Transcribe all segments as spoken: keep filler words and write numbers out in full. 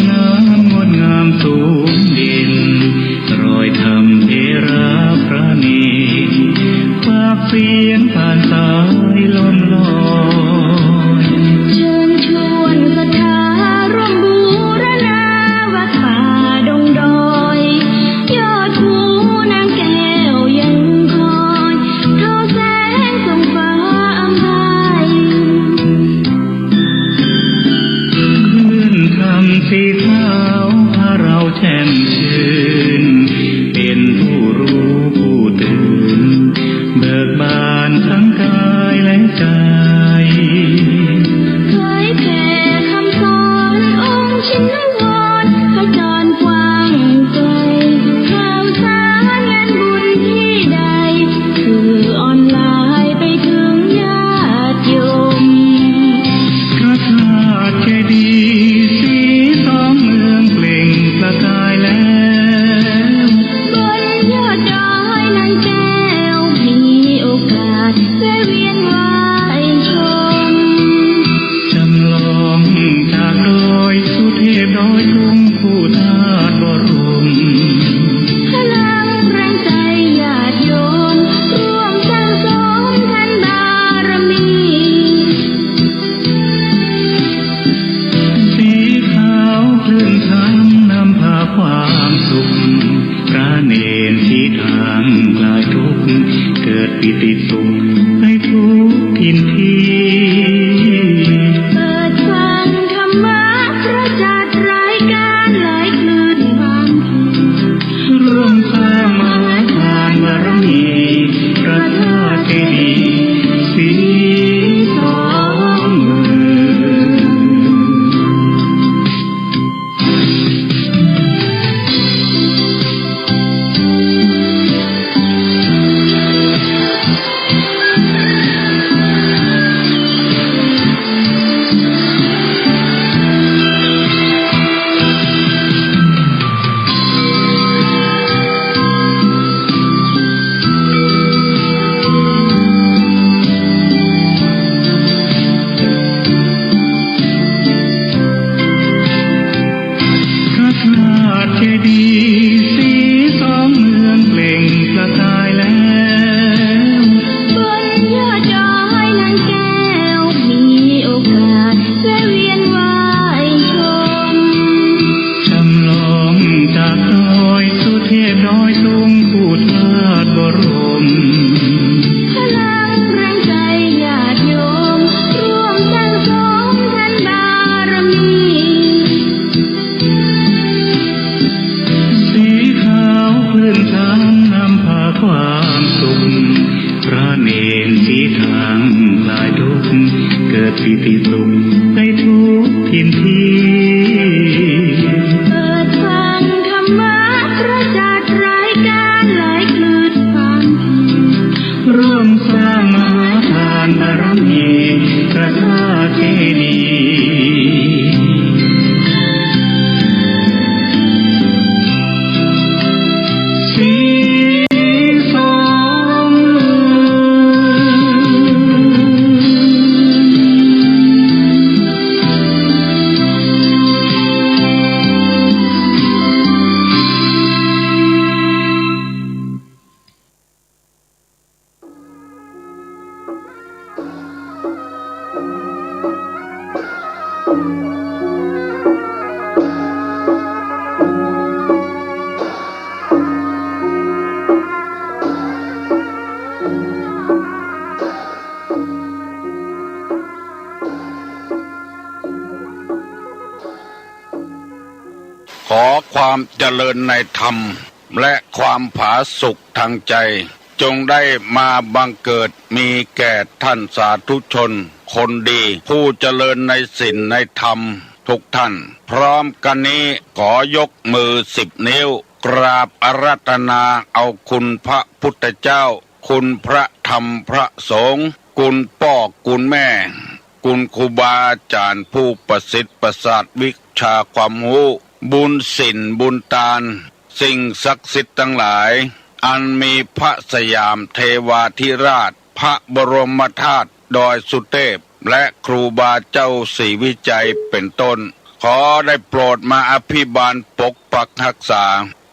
น้ำงดงามสูงเด่น รอยธรรมเถระพระเณร ฝากเสียงผ่านสายลมลอย เชิญชวนศรัทธาร่วมบูรณา วัดป่าดงดอย ยอดภูนางแก้วยังคอย ทอแสงส่องฟ้าอำไพ คลื่นธรรมสีขาวพาเราแจ่มชื่น เป็นผู้รู้ผู้ตื่น เบิกบานทั้งกายและใจ เผยแผ่คำสอนองค์ชินวร ขจรกว้างไกล ข่าวสารงานบุญที่ใด สื่อออนไลน์ไปถึงญาติโยม พระธาตุเจดีย์สีสองเมืองเปล่งประกายแล้ว บนยอดดอยนางแก้ว มีโอกาสแวะเวียนไหว้ชม จำลองจากดอยสุเทพดอยตุงคู่ธาตุบรม พลังแรงใจญาติโยม ร่วมสั่งสมทานบารมี สีขาวคลื่นธรรมนำพาความสุข พระเณรสีทางคลายทุกข์ เกิดปีติสุขในทุกถิ่นที่ เปิดฟังธรรมะประจักษ์รายการไหลคลื่นความ ร่วมสร้างมหาทานบารมี พระธาตุเจดีย์สีสองเมือง พระธาตุเจดีย์สีสองเมืองเปล่งประกายแล้ว บนยอดดอยนางแก้ว มีโอกาสแวะเวียนไหว้ชม จำลองจากดอยสุเทพดอยตุงคู่ธาตุบรม พลังแรงใจญาติโยม ร่วมสั่งสมทานบารมี สีขาวคลื่นธรรมนำพาความสุข พระเณรสีทางคลายทุกข์ เกิดปีติสุขในทุกถิ่นที่ เปิดฟังธรรมะประจักษ์รายการไหลคลื่นความ ร่วมสร้างมหาทานบารมี พระธาตุเจดีย์สีสองเมือง ขอความเจริญในธรรม และความผาสุกทางใจ จงได้มาบังเกิดมีแก่ท่านสาธุชนคนดี ผู้เจริญในศีลในธรรมทุกท่าน พร้อมกันนี้ขอยกมือสิบนิ้ว กราบอาราธนาเอาคุณพระพุทธเจ้า คุณพระธรรมพระสงฆ์ คุณป้อคุณแม่ คุณครูบาอาจารย์ผู้ประสิทธิ์ประสาทวิชาความรู้ บุญศีลบุญตาน สิ่งศักดิ์สิทธิ์ทั้งหลาย อันมีพระสยามเทวาธิราช พระบรมธาตุดอยสุเทพ และครูบาเจ้าศรีวิชัยเป็นต้น ขอได้โปรดมาอภิบาลปกปักฮักษา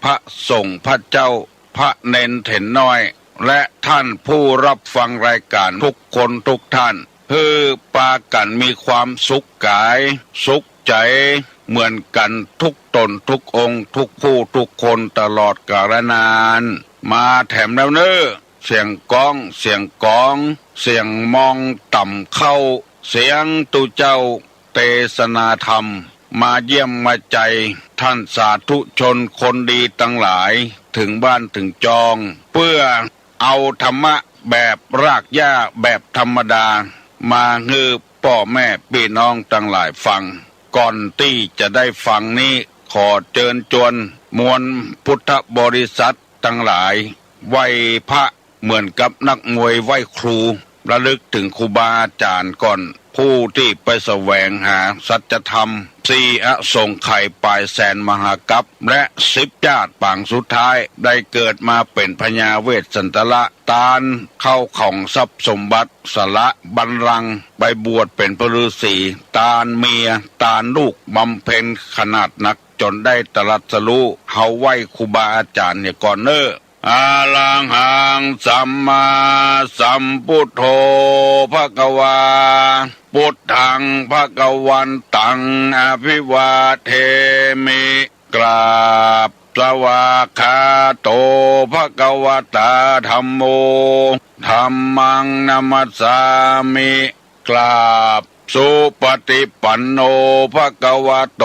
พระสงฆ์พระเจ้า พระเณรเถรน้อย และท่านผู้รับฟังรายการทุกคนทุกท่าน หื้อปากั๋นมีความสุขก๋าย สุขใจ๋ เหมือนกั๋นทุกต๋นทุกองค์ ทุกผู้ทุกคนตลอดกาลนาน มาแถมแล้วเน่อ เสียงก้อง เสียงก๋อง เสียงมองต่ำเข้า เสียงตุ๊เจ้า เตสนาธรรม มาเยี่ยมมาใจ๋ท่านสาธุชนคนดีตังหลาย เถิงบ้านเถิงจอง เปื้อเอาธรรมะแบบรากหญ้าแบบธรรมดา มาหื้อป้อแม่ปี้น้องตังหลายฟัง ก่อนตี้จะได้ฟังนี้ ขอเจิญจวนมวลพุทธบริษัทตังหลาย ไหว้พระ เหมือนกับนักมวยไหว้ครู ระลึกเถิงครูบาอาจ๋ารย์ก่อน ผู้ตี้ไปแสวงหาสัจธรรมสี่อสงไขยป๋ายแสนมหากัป และสิบจาติปางสุดท้าย ได้เกิดมาเป๋นพญาเวสสันดร ตานข้าวของทรัพย์สมบัติ สละบัลลังก์ ไปบวชเป๋นพระฤาษี ตานเมีย ตานลูก บำเพ็ญขนาดนัก จ๋นได้ตรัสรู้ เฮาไหว้ครูบาอาจ๋ารย์เหียก่อนเน่อ อะระหังสัมมาสัมพุทโธ ภะคะวา พุทธัง ภะคะวันตัง อะภิวาเทมิ กราบ สวากขาโต ภะคะวะตา ธัมโม ธัมมัง นะมัสสามิ กราบ สุปฏิปันโน ภะคะวะโต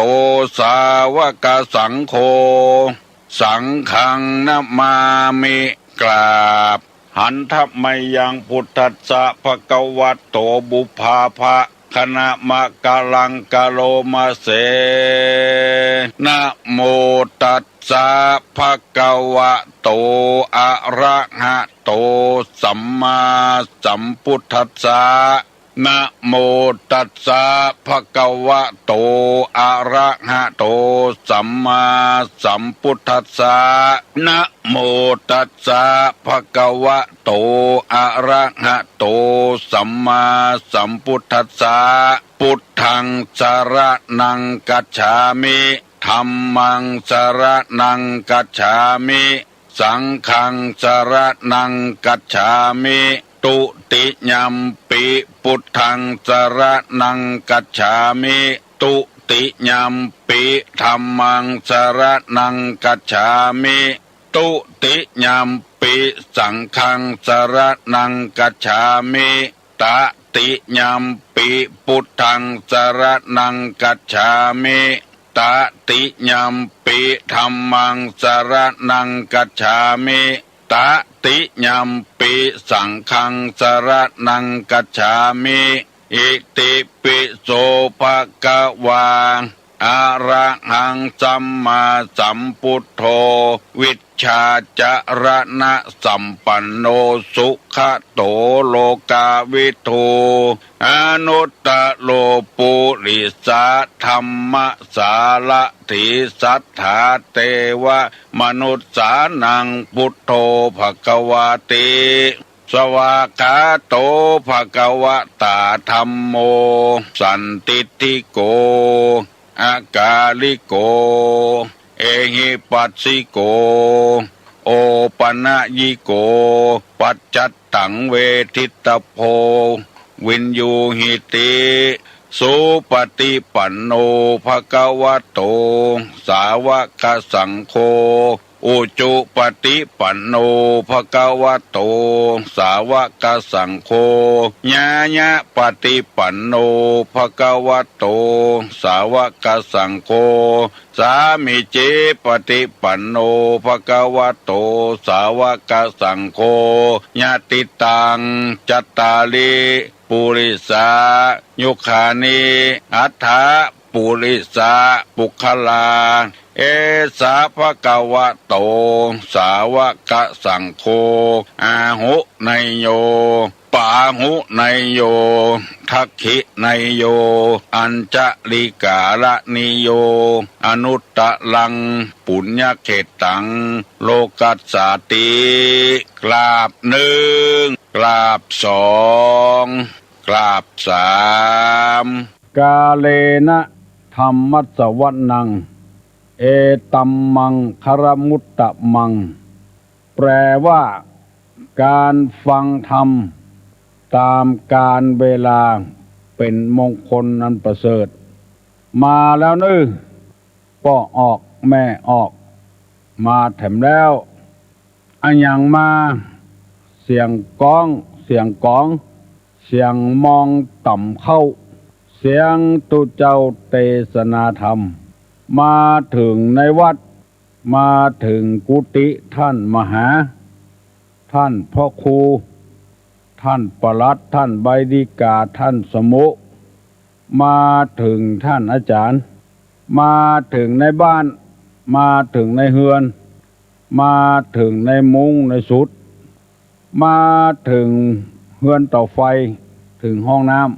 สาวกสังโฆ สังฆัง นะมามิ กราบ หันทะมะยัง พุทธัสสะ ภะคะวะโต ปุพพาภะคะนะมะกะลัง กะโรมะเส นะโมตัสสะ ภะคะวะโต อะระหะโต สัมมาสัมพุทธัสสะ นะโมตัสสะ ภะคะวะโต อะระหะโต สัมมาสัมพุทธัสสะ นะโมตัสสะ ภะคะวะโต อะระหะโต สัมมาสัมพุทธัสสะ พุทธัง สะระณัง กัจฉามิ ธัมมัง สะระณัง กัจฉามิ สังฆัง สะระณัง กัจฉามิ ตุติยัมปิ พุทธัง สะระณัง กัจฉามิ ตุติยัมปิ ธัมมัง สะระณัง กัจฉามิ ตุติยัมปิ สังฆัง สะระณัง กัจฉามิ ตะติยัมปิ พุทธัง สะระณัง กัจฉามิ ตะติยัมปิ ธัมมัง สะระณัง กัจฉามิ ตะติยัมปิ สังฆัง สะระณัง กัจฉามิ อิติปิโส ภะคะวา อะระหัง สัมมาสัมพุทโธ วิชชาจะระณะสัมปันโน สุขะโต โลกาวิทู อนุตตะโร ปุริสะธัมมะสารถี สัตถาเตวะมนุสสานัง พุทโธ ภะคะวาติ สวากขาโต ภะคะวะตา ธัมโม สันทิฏฐิโก อะกาลิโก เอหิปัสสิโก โอปะนะยิโก ปัจจัตตัง เวทิตตะโพ วินยูหิติ สุปฏิปันโน ภะคะวะโต สาวกสังโฆ อุจุปฏิปันโน ภะคะวะโต สาวกสังโฆ ญาญะปฏิปันโน ภะคะวะโต สาวกสังโฆ สามีจิปฏิปันโน ภะคะวะโต สาวกสังโฆ ยะติตัง จัตตาริ ปุริสายุคานิ อัฏฐะ ปุริสะปุคคลา เอสะ ภะคะวะโต สาวกสังโฆ อาหุเนยโย ปาหุเนยโย ทักขิเนยโย อัญชะลีกาละนิโย อนุตตะรัง ปุญญะเขตตัง โลกัสสาติ กราบหนึ่ง กราบสอง กราบสาม กาเลนะ ธัมมัสสวนัง เอตัมมังคะละมุตตะมัง แปลว่า การฟังธรรมต๋ามกาลเวลาเป๋นมงคลอันประเสริฐ มาแล้วเน่อ ป้อออกแม่ออก มาแถมแล้ว อะหยังมา เสียงก๊อง เสียงก๋อง เสียงมองต่ำเข้า เสียงตุ๊เจ้าเตสนาธรรม มาเถิงในวัด มาเถิงกุฏิต้านมหา ต้านพระครู ต้านปลัด ต้านใบดีก๋า ต้านสมุ มาเถิงต้านอาจ๋ารย์ มาเถิงในบ้าน มาเถิงในเฮือน มาเถิงในมุ้งในสุด มาเถิงเฮือนเตาไฟ เถิงห้องน้ำ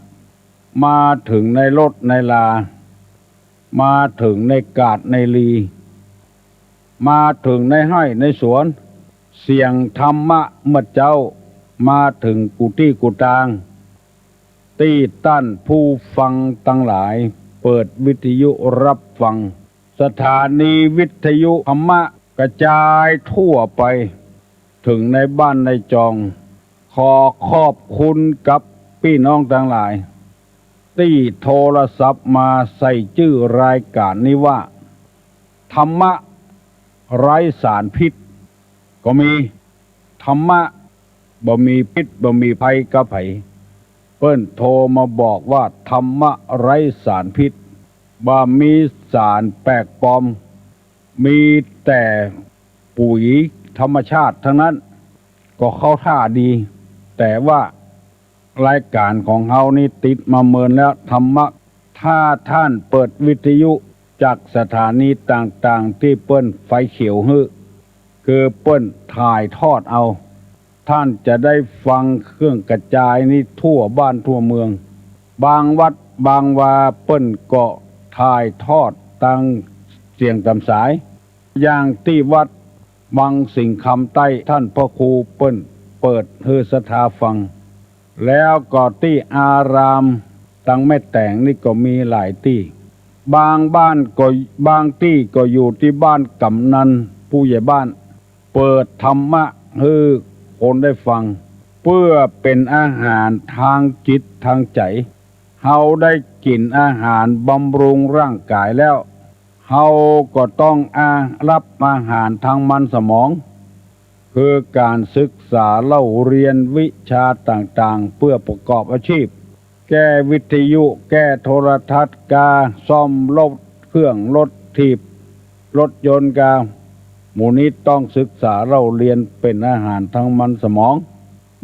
มาเถิงในรถในลา มาเถิงในกาดในลี มาเถิงในไฮ่ในสวน เสียงธรรมะเมื่อเจ๊า มาเถิงกู้ตี้กู้ตาง ตี้ต้านผู้ฟังตังหลายเปิดวิทยุฮับฟัง สถานีวิทยุธรรมะกระจายทั่วไป เถิงในบ้านในจอง ขอขอบคุณกับปี้น้องตังหลาย ตี้โทรศัพท์มาใส่จื้อรายก๋านนี้ว่า ธรรมะไร้สารพิษ ก็มี ธรรมะบ่มีพิษบ่มีภัยกับใผ เปิ้นโทรมาบอกว่าธรรมะไร้สารพิษ บ่มีสารแปลกปลอม มีแต่ปุ๋ยธรรมชาติตังนั้น ก็เข้าท่าดี แต่ว่ารายก๋านของเฮานี้ติดมาเมินแล้ว ธรรมะ ถ้าต้านเปิดวิทยุจากสถานีต่างๆ ตี้เปิ้นไฟเขียวหื้อ คือเปิ้นถ่ายทอดเอา ต้านจะได้ฟังเครื่องกระจายนี้ทั่วบ้านทั่วเมือง บางวัดบางวาเปิ้นก็ถ่ายทอดตางเสียงต๋ามสาย อย่างตี้วัดวังสิงห์คำใต้ ต้านพระครูเปิ้นเปิดหื้อศรัทธาฟัง แล้วก็ตี้อารามตางแม่แตงนี่ก็มีหลายตี้ บางบ้านก็ บางตี้ก็อยู่ตี้บ้านกำนันผู้ใหญ่บ้าน เปิดธรรมะหื้อคนได้ฟัง เปื้อเป๋นอาหารตางจิตตางใจ๋ เฮาได้กิ๋นอาหารบำรุงร่างก๋ายแล้ว เฮาก็ต้องอา ฮับอาหารตางมันสมอง คือก๋านศึกษาเล่าเรียนวิชาต่างๆ เปื้อประกอบอาชีพ แก้วิทยุ แก้โทรทัศน์กา ซ่อมรถเครื่องรถถีบ รถยนต์กา หมู่นี้ต้องศึกษาเล่าเรียนเป๋นอาหารตางมันสมอง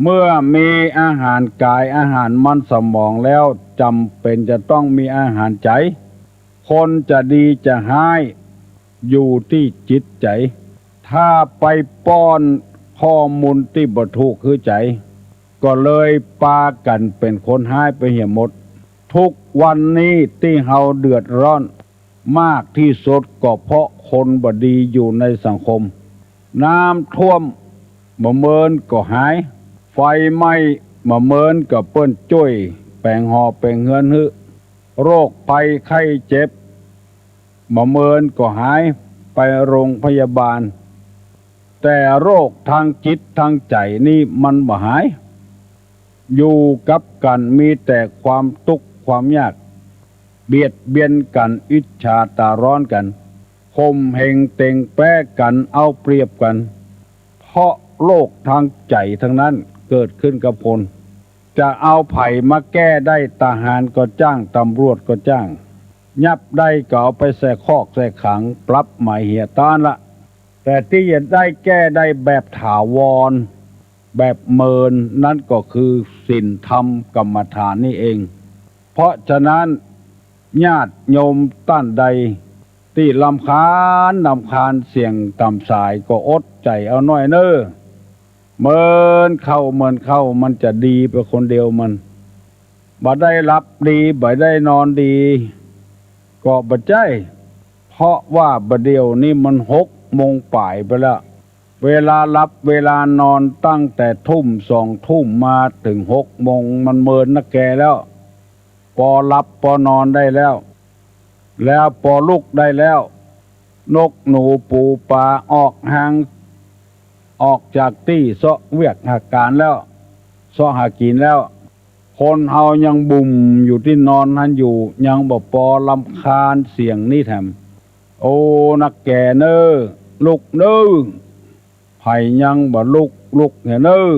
เมื่อมีอาหารก๋ายอาหารมันสมองแล้ว จ๋ำเป๋นจะต้องมีอาหารใจ๋ คนจะดีจะฮ้ายอยู่ตี้จิตใจ๋ ถ้าไปป้อนข้อมูลตี้บ่ถูกหื้อใจ๋ ก็เลยปากั๋นเป๋นคนฮ้ายไปเหียหมด ทุกวันนี้ตี้เฮาเดือดร้อนมากตี้สุดก็เพราะคนบ่ดีอยู่ในสังคม น้ำท่วมบ่เมินก็หาย ไฟไหม้บ่เมินก็เปิ้นจ้วยแป๋งหอแป๋งเฮือนหื้อ โรคภัยไข้เจ็บบ่เมินก็หาย ไปโรงพยาบาล แต่โรคตางจิตตางใจ๋นี่มันบ่หาย อยู่กับกั๋นมีแต่ความตุ๊กข์ความยาก เบียดเบียนกั๋น อิจฉาต๋าร้อนกั๋น ข่มเหงเต๋งแป๊กั๋น เอาเปรียบกั๋น เพราะโรคตางใจ๋ตังนั้นเกิดขึ้นกับคน จะเอาใผมาแก้ได้ ทหารก็จ้าง ตำรวจก็จ้าง ยับได้ก็เอาไปใส่คอกใส่ขัง ปรับไหมเหียต้านละ แต่ตี้จะได้แก้ได้แบบถาวร แบบเมินนั้นก็คือศีลธรรมกรรมฐานนี่เอง เพราะฉะนั้นญาติโยมต้านใดตี้รำคาญรำคาญเสียงต๋ามสายก็อดใจ๋เอาหน้อยเน่อ เมินเข้าเมินเข้ามันจะดีไปคนเดียวมัน บ่ได้หลับดี บ่ได้นอนดี ก็บ่ใจ้ เพราะว่าบ่าเดี่ยวนี้มันหกโมงป๋ายไปแล้ว เวลาหลับเวลานอนตั้งแต่ทุ่มสองทุ่มมาเถิงหกโมงมันเมินนักแกแล้ว ปอหลับปอนอนได้แล้ว แล้วปอลุกได้แล้ว นกหนูปูป๋าออกห่าง ออกจากตี้เซาะเวียกหาก๋านแล้ว เซาะหากิ๋นแล้ว คนเฮายังบุ่มอยู่ตี้นอนหั้นอยู่ ยังบ่ปอรำคาญเสียงนี้แถม โอ้ นักแก่เน่อ ลุกเน่อ ใผยังบ่ลุก ลุกเหียเน่อ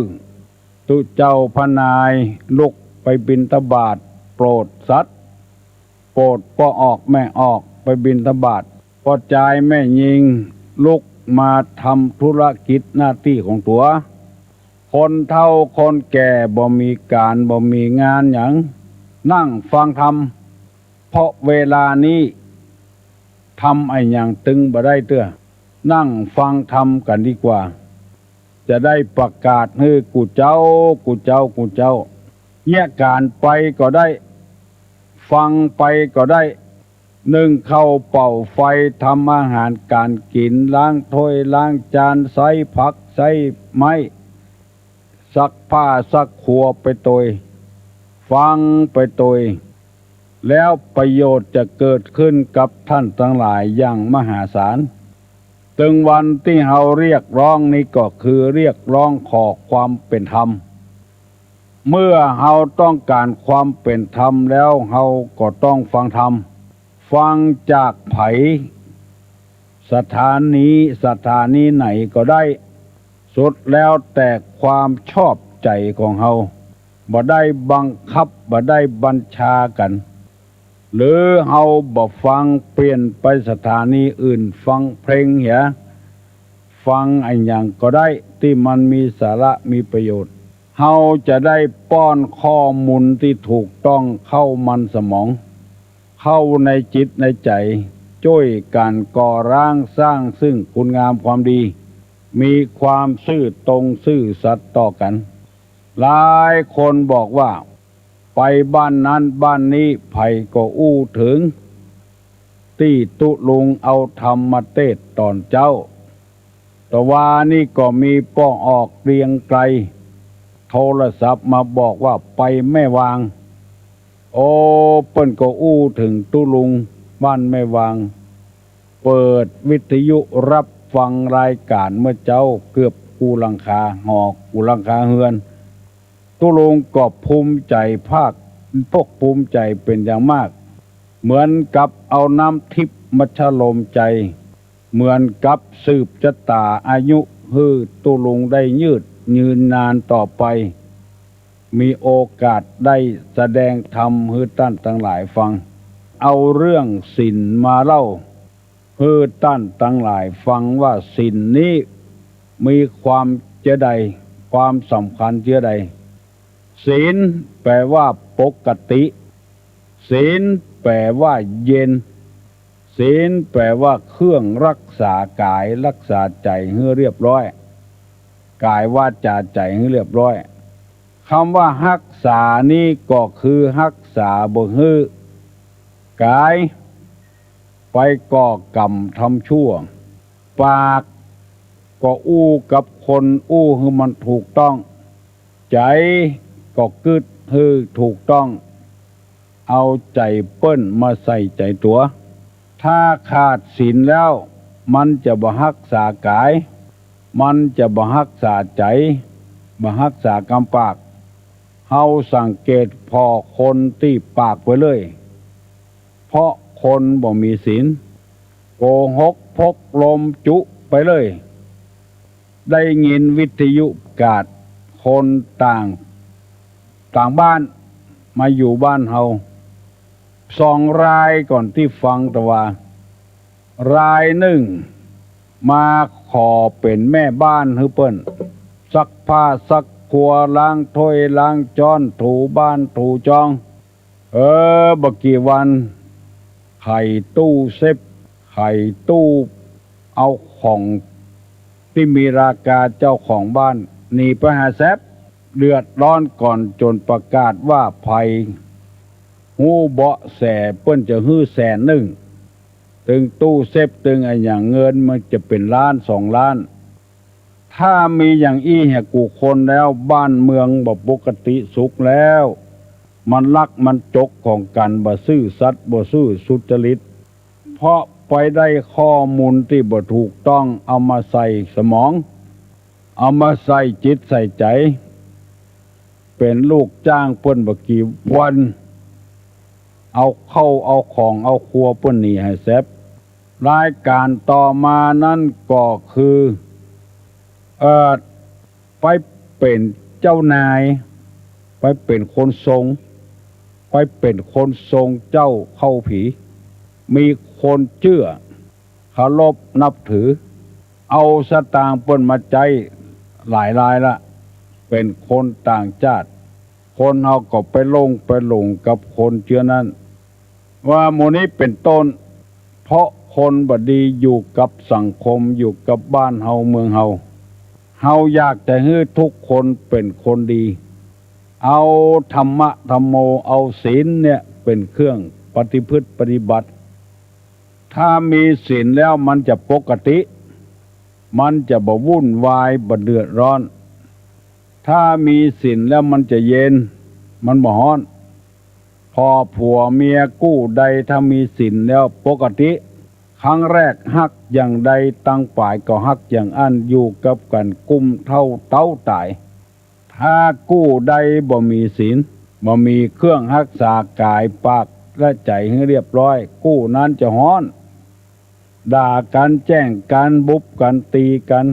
ตุ๊เจ้าพระนายลุกไปบิณฑบาต โปรดสัตว์ โปรดป้อออกแม่ออกไปบิณฑบาต ป้อจายแม่ญิงลุกมาทำธุรกิจหน้าตี้ของตั๋ว คนเฒ่าคนแก่บ่มีก๋านบ่มีงานหยัง นั่งฟังธรรม เพราะเวลานี้ทำอะหยังตึงบ่ได้เตื้อ นั่งฟังธรรมกั๋นดีกว่า จะได้ประกาศหื้อกู้เจ้า กู้เจ้า กู้เจ้า เยียะก๋านไปก็ได้ ฟังไปก็ได้ นึ่งข้าวเป่าไฟ ทำอาหารก๋านกิ๋น ล้างถ้วยล้างจาน ใซ้ผักใซ้ไม้ ซักผ้าซักครัวไปตวย ฟังไปตวย แล้วประโยชน์จะเกิดขึ้นกับท่านตังหลายอย่างมหาศาล ตึงวันตี้เฮาเรียกร้องนี้ก็คือเรียกร้องขอความเป๋นธรรม เมื่อเฮาต้องก๋านความเป๋นธรรมแล้ว เฮาก็ต้องฟังธรรม ฟังจากใผ สถานี สถานีไหนก็ได้ สุดแล้วแต่ความชอบใจ๋ของเฮา บ่ได้บังคับ บ่ได้บัญชากั๋น หรือเฮาบ่ฟัง เปลี่ยนไปสถานีอื่น ฟังเพลงเหีย ฟังอะหยังก็ได้ ตี้มันมีสาระมีประโยชน์ เฮาจะได้ป้อนข้อมูลตี้ถูกต้องเข้ามันสมอง เข้าในจิตในใจ๋ จ้วยกั๋นก่อร่างสร้างซึ่งคุณงามความดี มีความซื่อตรงซื่อสัตย์ต่อกั๋น หลายคนบอกว่า ไปบ้านนั้นบ้านนี้ ใผก็อู้เถิงตี้ตุ๊ลุงเอาธรรมมาเตศน์ต๋อนเจ๊า ตะวานี้ก็มีป้อออกเกรียงไกร โทรศัพท์มาบอกว่าไปแม่วาง โอ้ เปิ้นก็อู้เถิงตุ๊ลุงบ้านแม่วาง เปิดวิทยุรับฟังรายก๋านเมื่อเจ๊าเกือบกู้หลังคาหอ กู้หลังคาเฮือน ตุ๊ลุงก็ภูมิใจ๋ภาค ปกภูมิใจ๋เป๋นอย่างมาก เหมือนกับเอาน้ำทิพย์มาชโลมใจ๋ เหมือนกับสืบจะต๋าอายุหื้อตุ๊ลุงได้ยืดยืนนานต่อไป มีโอกาสได้แสดงธรรมหื้อต้านตังหลายฟัง เอาเรื่องศีลมาเล่าหื้อต้านตังหลายฟังว่าศีลนี้มีความเจื้อใด ความสำคัญเจื้อใด ศีลแป๋ว่าปกติ ศีลแป๋ว่าเย็น ศีลแป๋ว่าเครื่องรักษากายรักษาใจ๋หื้อเรียบร้อย กายวาจาใจ๋หื้อเรียบร้อย กำว่าฮักษานี้ก็คือฮักษาบ่หื้อกายไปก่อกรรมทำชั่ว ปากก็อู้กับคนอู้หื้อมันถูกต้อง ใจ๋ก็กึ๊ดหื้อถูกต้อง เอาใจ๋เปิ้นมาใส่ใจ๋ตั๋ว ถ้าขาดศีลแล้ว มันจะบ่ฮักษากาย มันจะบ่ฮักษาใจ๋ บ่ฮักษากำปาก เฮาสังเกตผ่อคนตี้ปากไปเลย เพราะคนบ่มีศีล โกหกพกลมจุไปเลย ได้ยินวิทยุประกาศ คนต่าง ต่างบ้านมาอยู่บ้านเฮา สองรายก่อนตี้ฟังตะวา รายนึ่งมาขอเป๋นแม่บ้านหื้อเปิ้น ซักผ้าซักครัว ล้างถ้วยล้างจ๊อน ถูบ้านถูจอง เออ บ่กี่วัน ไขตู้เซฟ ไขตู้เอาของตี้มีราคาเจ้าของบ้านหนีไปหาแซฟ เดือดร้อนก่อนจ๋นประกาศว่าใผฮู้เบาะแสเปิ้นจะหื้อแสนนึ่ง ตึงตู้เซฟ ตึงอะหยัง เงินมันจะเป๋นล้านสองล้าน ถ้ามีอย่างอี้แหกู้คนแล้ว บ้านเมืองบ่ปกติสุขแล้ว มันลักมันจกของกั๋น บ่ซื่อสัตย์ บ่ซื่อสุจริต เพราะไปได้ข้อมูลตี้บ่ถูกต้อง เอามาใส่สมอง เอามาใส่จิตใส่ใจ๋ เป๋นลูกจ้างเปิ้นบ่กี่วัน เอาข้าวเอาของเอาครัวเปิ้นหนีหื้อแซบ รายก๋านต่อมานั้นก็คือ เอ่อ ไปเป๋นเจ้านาย ไปเป๋นคนทรง ไปเป๋นคนทรงเจ้าเข้าผี มีคนเจื้อ เคารพนับถือ เอาสตางค์เปิ้นมาใจ๊หลายรายละ เป๋นคนต่างจ้าด คนเฮาก็ไปหลงไปหลงกับคนเจื้อนั้น ว่าหมู่นี้เป๋นต้น เพราะคนบ่ดีอยู่กับสังคม อยู่กับบ้านเฮาเมืองเฮา เฮาอยากจะหื้อทุกคนเป๋นคนดี เอาธรรมะธัมโม เอาศีลเนี่ยเป๋นเครื่องปฏิพฤติปฏิบัติ ถ้ามีศีลแล้วมันจะปกติ มันจะบ่วุ่นวาย บ่เดือดร้อน ถ้ามีศีลแล้วมันจะเย็น มันบ่ฮ้อน พอผัวเมียกู้ใดถ้ามีศีลแล้วปกติ ครั้งแรกฮักอย่างใด ตังป๋ายก็ฮักอย่างอั้น อยู่กับกั๋นกุมเฒ่าเต๊าต๋าย ถ้ากู้ใดบ่มีศีล บ่มีเครื่องฮักษากายปากและใจ๋หื้อเรียบร้อย กู้นั้นจะฮ้อน ด่ากั๋น แจ้งกั๋น บุบกั๋น ตี๋กั๋น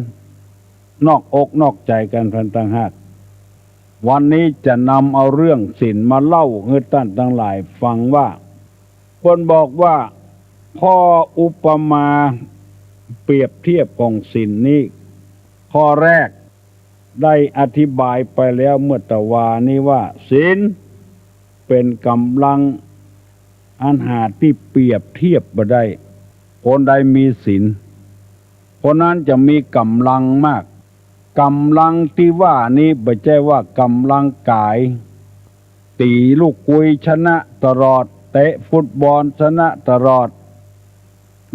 นอกอกนอกใจ๋กั๋นพันต่างหาก วันนี้จะนำเอาเรื่องศีลมาเล่าหื้อต้านตังหลายฟังว่า เปิ้นบอกว่า ข้ออุปมาเปรียบเทียบของศีลนี้ ข้อแรกได้อธิบายไปแล้วเมื่อตะวานี้ว่า ศีลเป๋นก๋ำลังอันหาตี้เปรียบเทียบบ่ได้ คนใดมีศีล คนนั้นจะมีก๋ำลังมาก ก๋ำลังตี้ว่านี้บ่ใจ้ว่าก๋ำลังก๋าย ตี๋ลูกกุยชนะตลอด เตะฟุตบอลชนะตลอด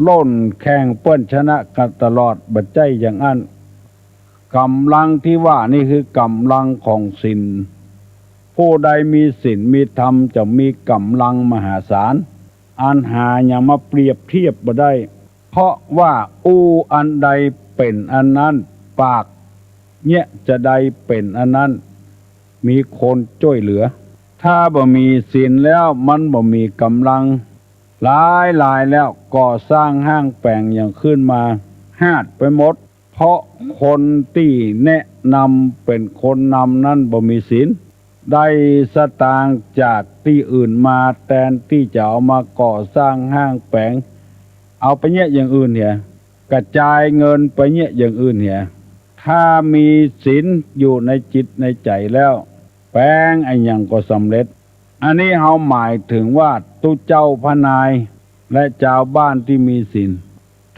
ล่นแข่งเปิ้นชนะกั๋นตลอด บ่ใจ้อย่างอั้น ก๋ำลังตี้ว่านี้คือก๋ำลังของศีล ผู้ใดมีศีลมีธรรมจะมีก๋ำลังมหาศาล อันหาหยังมาเปรียบเทียบบ่ได้ เพราะว่าอู้อันใดเป๋นอันนั้น ปากเนี่ยจะใดเป๋นอันนั้น มีคนจ้วยเหลือ ถ้าบ่มีศีลแล้วมันบ่มีก๋ำลัง หลายๆ แล้วก่อสร้างห้างแป๋งหยังขึ้นมาฮาดไปหมด เพราะคนตี้แนะนำเป๋นคนนำนั้นบ่มีศีล ได้สตางค์จากตี้อื่นมา แตนตี้จะเอามาก่อสร้างห้างแป๋ง เอาไปเยียะอย่างอื่นเหีย กระจายเงินไปเยียะอย่างอื่นเหีย ถ้ามีศีลอยู่ในจิตในใจ๋แล้ว แป๋งอะหยังก็สำเร็จ อันนี้เฮาหมายเถิงว่าตุ๊เจ้าพระนาย และจาวบ้านตี้มีศีล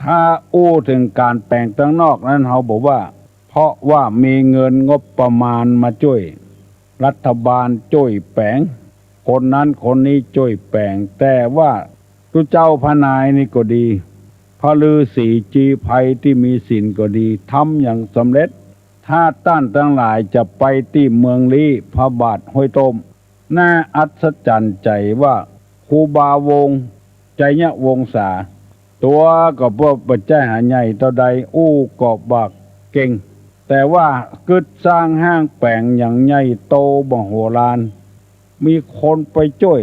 ถ้าอู้เถิงก๋านแป๋งตังนอกนั้นเฮาบ่ว่า เพราะว่ามีเงินงบประมาณมาจ้วย รัฐบาลจ้วยแป๋ง คนนั้นคนนี้จ้วยแป๋ง แต่ว่าตุ๊เจ้าพระนายนี่ก็ดี พระฤๅษีจีไพรตี้มีศีลก็ดี ทำหยังสำเร็จ ถ้าต้านตังหลายจะไปตี้เมืองลี้ พระบาทห้วยต้ม น่าอัศจรรย์ใจ๋ว่าครูบาวงศ์ ไชยวงศา ตั๋วก็บ่ใจ้หาใหญ่เต้าใด อู้ก็บ่าเก่ง แต่ว่ากึ๊ดสร้างห้างแป๋งอย่างใหญ่โตมโหฬาร มีคนไปจ้วย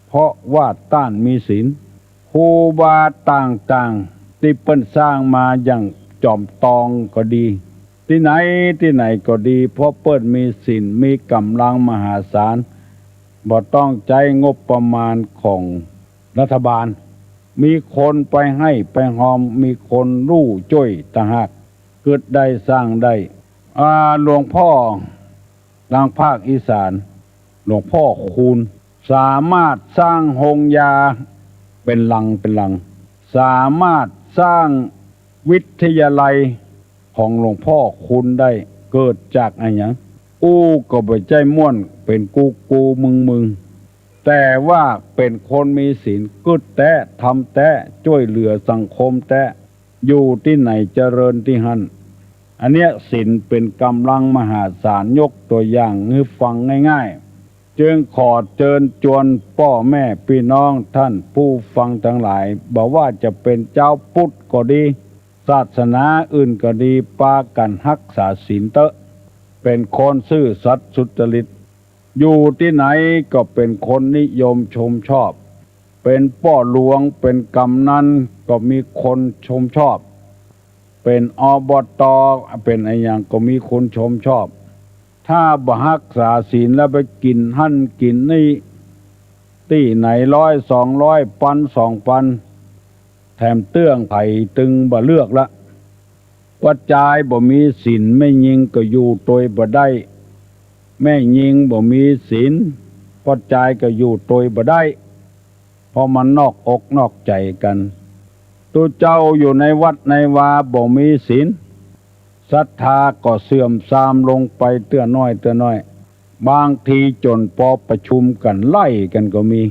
เพราะว่าต้านมีศีล ครูบาต่างๆ ตี้เปิ้นสร้างมาอย่างจอมตองก็ดี ตี้ไหนตี้ไหนก็ดี เพราะเปิ้นมีศีล มีก๋ำลังมหาศาล บ่ต้องใจ๊งบประมาณของรัฐบาล มีคนไปไห้ไปฮอม มีคนฮู้จ้วยต่างหาก กึ๊ดได้สร้างได้ อ่า หลวงพ่อ ตางภาคอีสาน หลวงพ่อคูณ สามารถสร้างโฮงยาเป๋นหลังเป๋นหลัง สามารถสร้างวิทยาลัยของหลวงพ่อคูณได้ เกิดจากอะหยัง อู้ก็บ่ใจ้ม่วนเป๋นกูกูมึงมึง แต่ว่าเป๋นคนมีศีล กึ๊ดแต๊ ทำแต๊ จ้วยเหลือสังคมแต๊ อยู่ตี้ไหนเจริญตี้หั้น อันเนี้ยศีลเป๋นก๋ำลังมหาศาล ยกตั๋วอย่างหื้อฟังง่าย จึงขอเจิญจวนป้อแม่ปี้น้องต้านผู้ฟังตังหลาย บ่ว่าจะเป๋นจาวปุทธก็ดี ศาสนาอื่นก็ดี ปากั๋นฮักษาศีลเต๊อะ เป๋นคนซื่อสัตย์สุจริต อยู่ตี้ไหนก็เป๋นคนนิยมชมชอบ เป๋นป้อหลวง เป๋นก๋ำนันก็มีคนชมชอบ เป๋น อบต. เป๋นอะหยังก็มีคนชมชอบ ถ้าบ่ฮักษาศีลแล้วไปกิ๋นหั้นกิ๋นนี่ ตี้ไหนร้อยสองร้อย ปันสองปัน แถมเตื้องไผตึงบ่เลือกละ ว่าจายบ่มีศีล แม่ญิงก็อยู่ตวยบ่ได้ แม่ญิงบ่มีศีล ป้อจายก็อยู่ตวยบ่ได้ เพราะมันนอกอกนอกใจ๋กั๋น ตุ๊เจ้าอยู่ในวัดในวาบ่มีศีล ศรัทธาก็เสื่อมทรามลงไปเตื้อน้อยเตื้อน้อย บางทีจ๋นปอประชุมกั๋นไล่กั๋นก็มี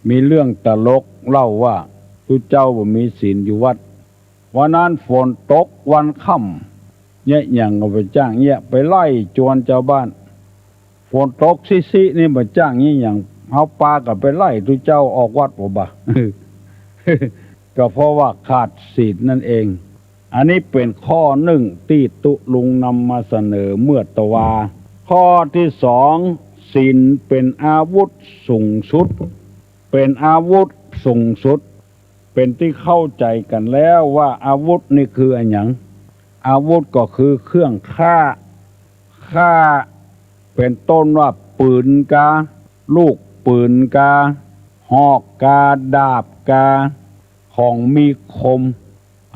มีเรื่องตลกเล่าว่า ตุ๊เจ้าบ่มีศีลอยู่วัด วันนั้นฝนตกวันค่ำ เยียะหยังก็บ่จ้างเยียะ ไปไล่จวนจาวบ้าน ฝนตกซิๆ นี่บ่จ้างเยียะหยัง เฮาปากั๋นไปไล่ตุ๊เจ้าออกวัดบ่บะ ก็เพราะว่าขาดศีลนั่นเอง อันนี้เป๋นข้อนึ่งตี้ตุ๊ลุงนำมาเสนอเมื่อตะวา ข้อตี้สอง ศีลเป๋นอาวุธสูงสุด เป๋นอาวุธสูงสุด เป๋นตี้เข้าใจ๋กั๋นแล้วว่าอาวุธนี่คืออะหยัง อาวุธก็คือเครื่องฆ่า ฆ่า เป๋นต้นว่าปืนกา ลูกปืนกา หอกกา ดาบกา ของมีคม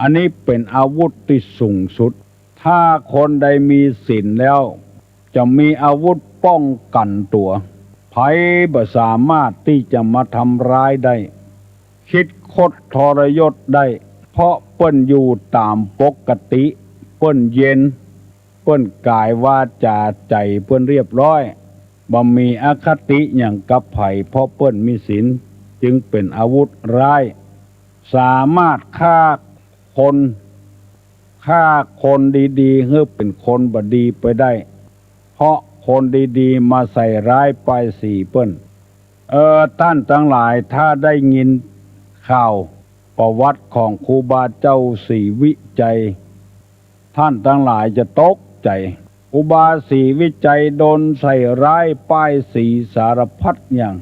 อันนี้เป๋นอาวุธตี้สูงสุด ถ้าคนใดมีศีลแล้ว จะมีอาวุธป้องกั๋นตั๋ว ใผบ่สามารถตี้จะมาทำร้ายได้ คิดคดทรยศได้ เพราะเปิ้นอยู่ต๋ามปกติ เปิ้นเย็น เปิ้นก๋ายวาจ๋าใจ๋เปิ้นเรียบร้อย บ่มีอคติหยังกับใผ เพราะเปิ้นมีศีล จึงเป๋นอาวุธร้าย สามารถฆ่าคน ฆ่าคนดีๆ หื้อเป๋นคนบ่ดีไปได้ เพราะคนดีๆ มาใส่ร้ายป้ายสีเปิ้น เออ ต้านตังหลาย ถ้าได้ยินข่าวประวัติของครูบาเจ้าศรีวิชัย ต้านตังหลายจะตกใจ๋ ครูบาศรีวิชัยโดนใส่ร้ายป้ายสีสารพัดอย่าง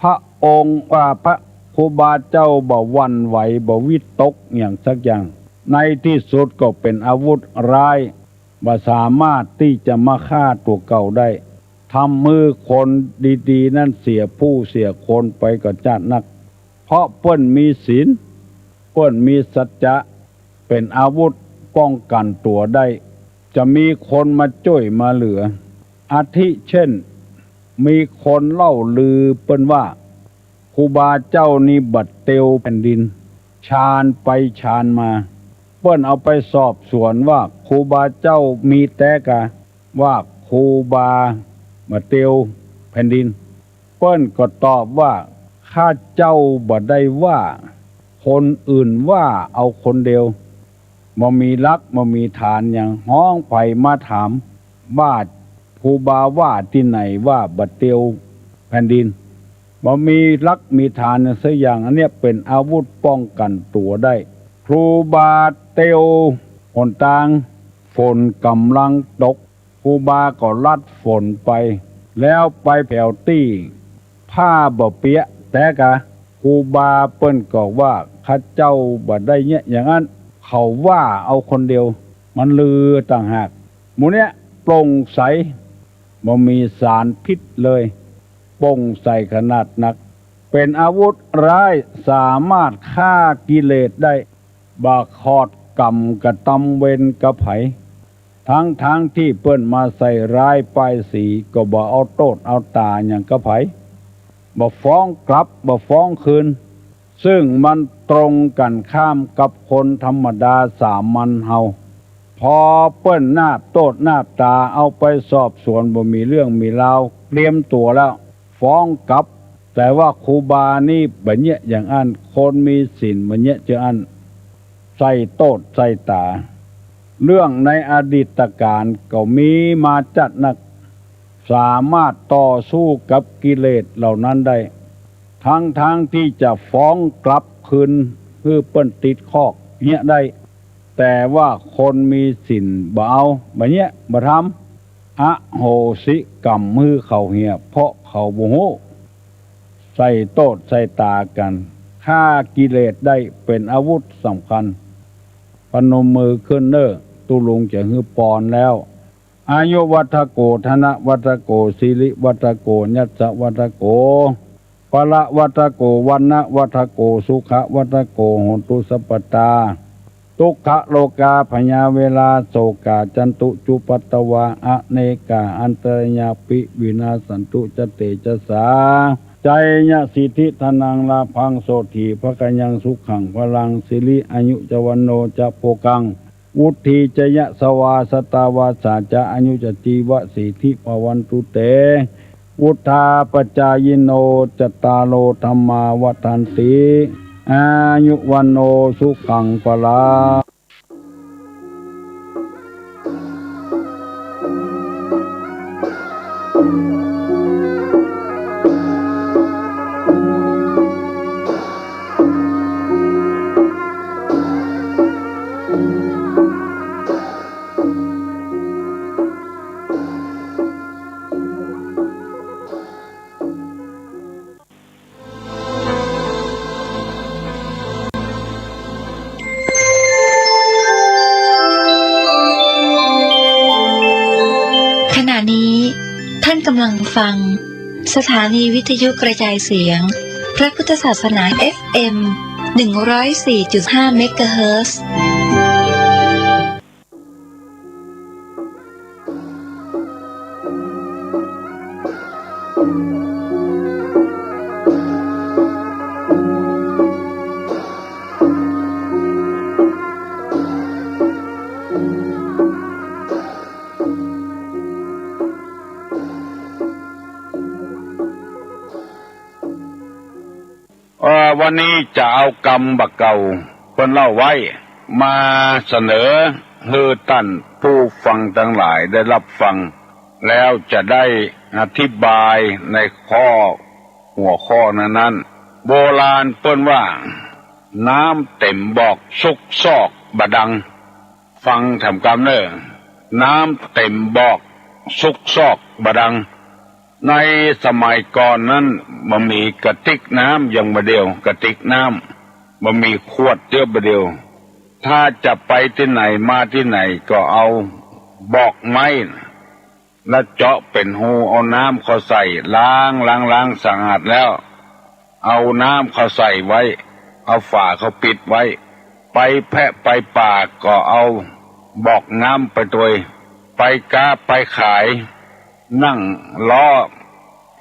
พระองค์ อ่า พระครูบาเจ้าบ่หวั่นไหว บ่วิตกหยังสักอย่าง ในตี้สุดก็เป๋นอาวุธร้าย บ่สามารถตี้จะมาฆ่าตั๋วเก่าได้ ทำหื้อคนดีๆ นั้นเสียผู้เสียคนไปก็จ๊าดนัก เพราะเปิ้นมีศีล เปิ้นมีสัจจะ เป๋นอาวุธป้องกั๋นตั๋วได้ จะมีคนมาจ้วยมาเหลือ อาทิเช่น มีคนเล่าลือเปิ้นว่า ครูบาเจ้านี้บ่เตียวแผ่นดิน ชาญไปชาญมา เปิ้นเอาไปสอบสวนว่าครูบาเจ้ามีแต๊กา ว่าครูบาบ่เตียวแผ่นดิน เปิ้นก็ตอบว่า ข้าเจ้าบ่ได้ว่า คนอื่นว่าเอาคนเดียว บ่มีหลักบ่มีฐานหยัง ฮ้องใผมาถามว่า ครูบาว่าตี้ไหนว่าบ่เตียวแผ่นดิน บ่มีหลักมีฐานหยังสักอย่าง อันเนี้ยเป๋นอาวุธป้องกั๋นตั๋วได้ ครูบาเตียวหนตาง ฝนก่ำลังตก ครูบาก็ลัดฝนไป แล้วไปแผวตี้ผ้าบ่เปียะแต๊กา ครูบาเปิ้นก็ว่า ข้าเจ้าบ่ได้เยียะอย่างอั้น เขาว่าเอาคนเดียว มันลือต่างหาก หมู่เนี้ยโปร่งใส บ่มีสารพิษเลย โปร่งใสขนาดนัก เป๋นอาวุธร้าย สามารถฆ่ากิเลสได้ บ่ขอดกรรมกระตำเวรกับใผ ทั้งๆ ตี้เปิ้นมาใส่ร้ายป้ายสี ก็บ่เอาโต้ษเอาต๋าหยังกับใผ บ่ฟ้องกลับ บ่ฟ้องคืน ซึ่งมันตรงกั๋นข้ามกับคนธรรมดาสามัญเฮา พอเปิ้นนาบโต้ษนาบต๋า เอาไปสอบสวนบ่มีเรื่องมีราว เตรียมตั๋วแล้ว ฟ้องกลับ แต่ว่าครูบานี่บ่เยียะอย่างอั้น คนมีศีลบ่เยียะจะอั้น ใส่โต้ษใส่ต๋า เรื่องในอดีตกาลก็มีมาจ๊าดนัก สามารถต่อสู้กับกิเลสเหล่านั้นได้ ทั้งๆ ตี้จะฟ้องกลับคืนหื้อเปิ้นติดคอกเฮียได้ แต่ว่าคนมีศีลบ่เอา บ่เยียะ บ่ทำ อโหสิกรรมหื้อเขาเหีย เพราะเขาบ่ฮู้ ใส่โต้ษใส่ต๋ากั๋น ฆ่ากิเลสได้เป๋นอาวุธสำคัญ ปนมมือขึ้นเน่อ ตุ๊ลุงจะหื้อปอนแล้ว อายุวัฑโฆ ธนวัฑโฆ สิริวัฑโฆ ยัสสะวัฑโฆ พละวัฑโฆ วรรณวัฑโฆ สุขวัฑโฆ โหนตุสัพพตา ทุกขโรกา พยาเวรา โศกา จันตุ จุปัตตวา อเนกา อันตรายาปิ วินาสสันตุ จะเตจะสา ชัยยะสิทธิ ธนัง ลาภัง โสตถี ภะคะยัง สุขัง พลัง สิริ อายุ จะ วัณโณ จะ โภคัง วุฑฒี จะ ยะสวา สะตาวาสา จะ อายุ จะ จีวะ สีทธิ ภะวันตุ เต วุฑฒาปะจายิโน จัตตาโร ธัมมา วัฑฒันติ อายุ วัณโณ สุขัง พลัง ขณะนี้ท่านกำลังฟังสถานีวิทยุกระจายเสียงพระพุทธศาสนา เอฟเอ็ม หนึ่งร้อยสี่จุดห้า เมกะเฮิรตซ์ เอ่อ วันนี้จะเอากำบ่าเก่าเปิ้นเล่าไว้ มาเสนอหื้อต้านผู้ฟังตังหลายได้ฮับฟัง แล้วจะได้อธิบายในข้อ หัวข้อนั้นๆ โบราณเปิ้นว่า น้ำเต็มบอกซุกซอกบ่ดัง ฟังแถมกำเน่อ น้ำเต็มบอกซุกซอกบ่ดัง ในสมัยก่อนนั้นบ่มีกระติกน้ำอย่างบ่าเดี่ยว กระติกน้ำ บ่มีขวดเตื้อบ่าเดี่ยว ถ้าจะไปตี้ไหนมาตี้ไหนก็เอาบอกไม้ แล้วเจาะเป๋นฮู เอาน้ำเข้าใส่ ล้าง ล้าง ล้างสะอาดแล้ว เอาน้ำเข้าใส่ไว้ เอาฝาเข้าปิดไว้ ไปแพะไปป่าก็เอาบอกน้ำไปตวย ไปก๊าไปขาย นั่งล้อ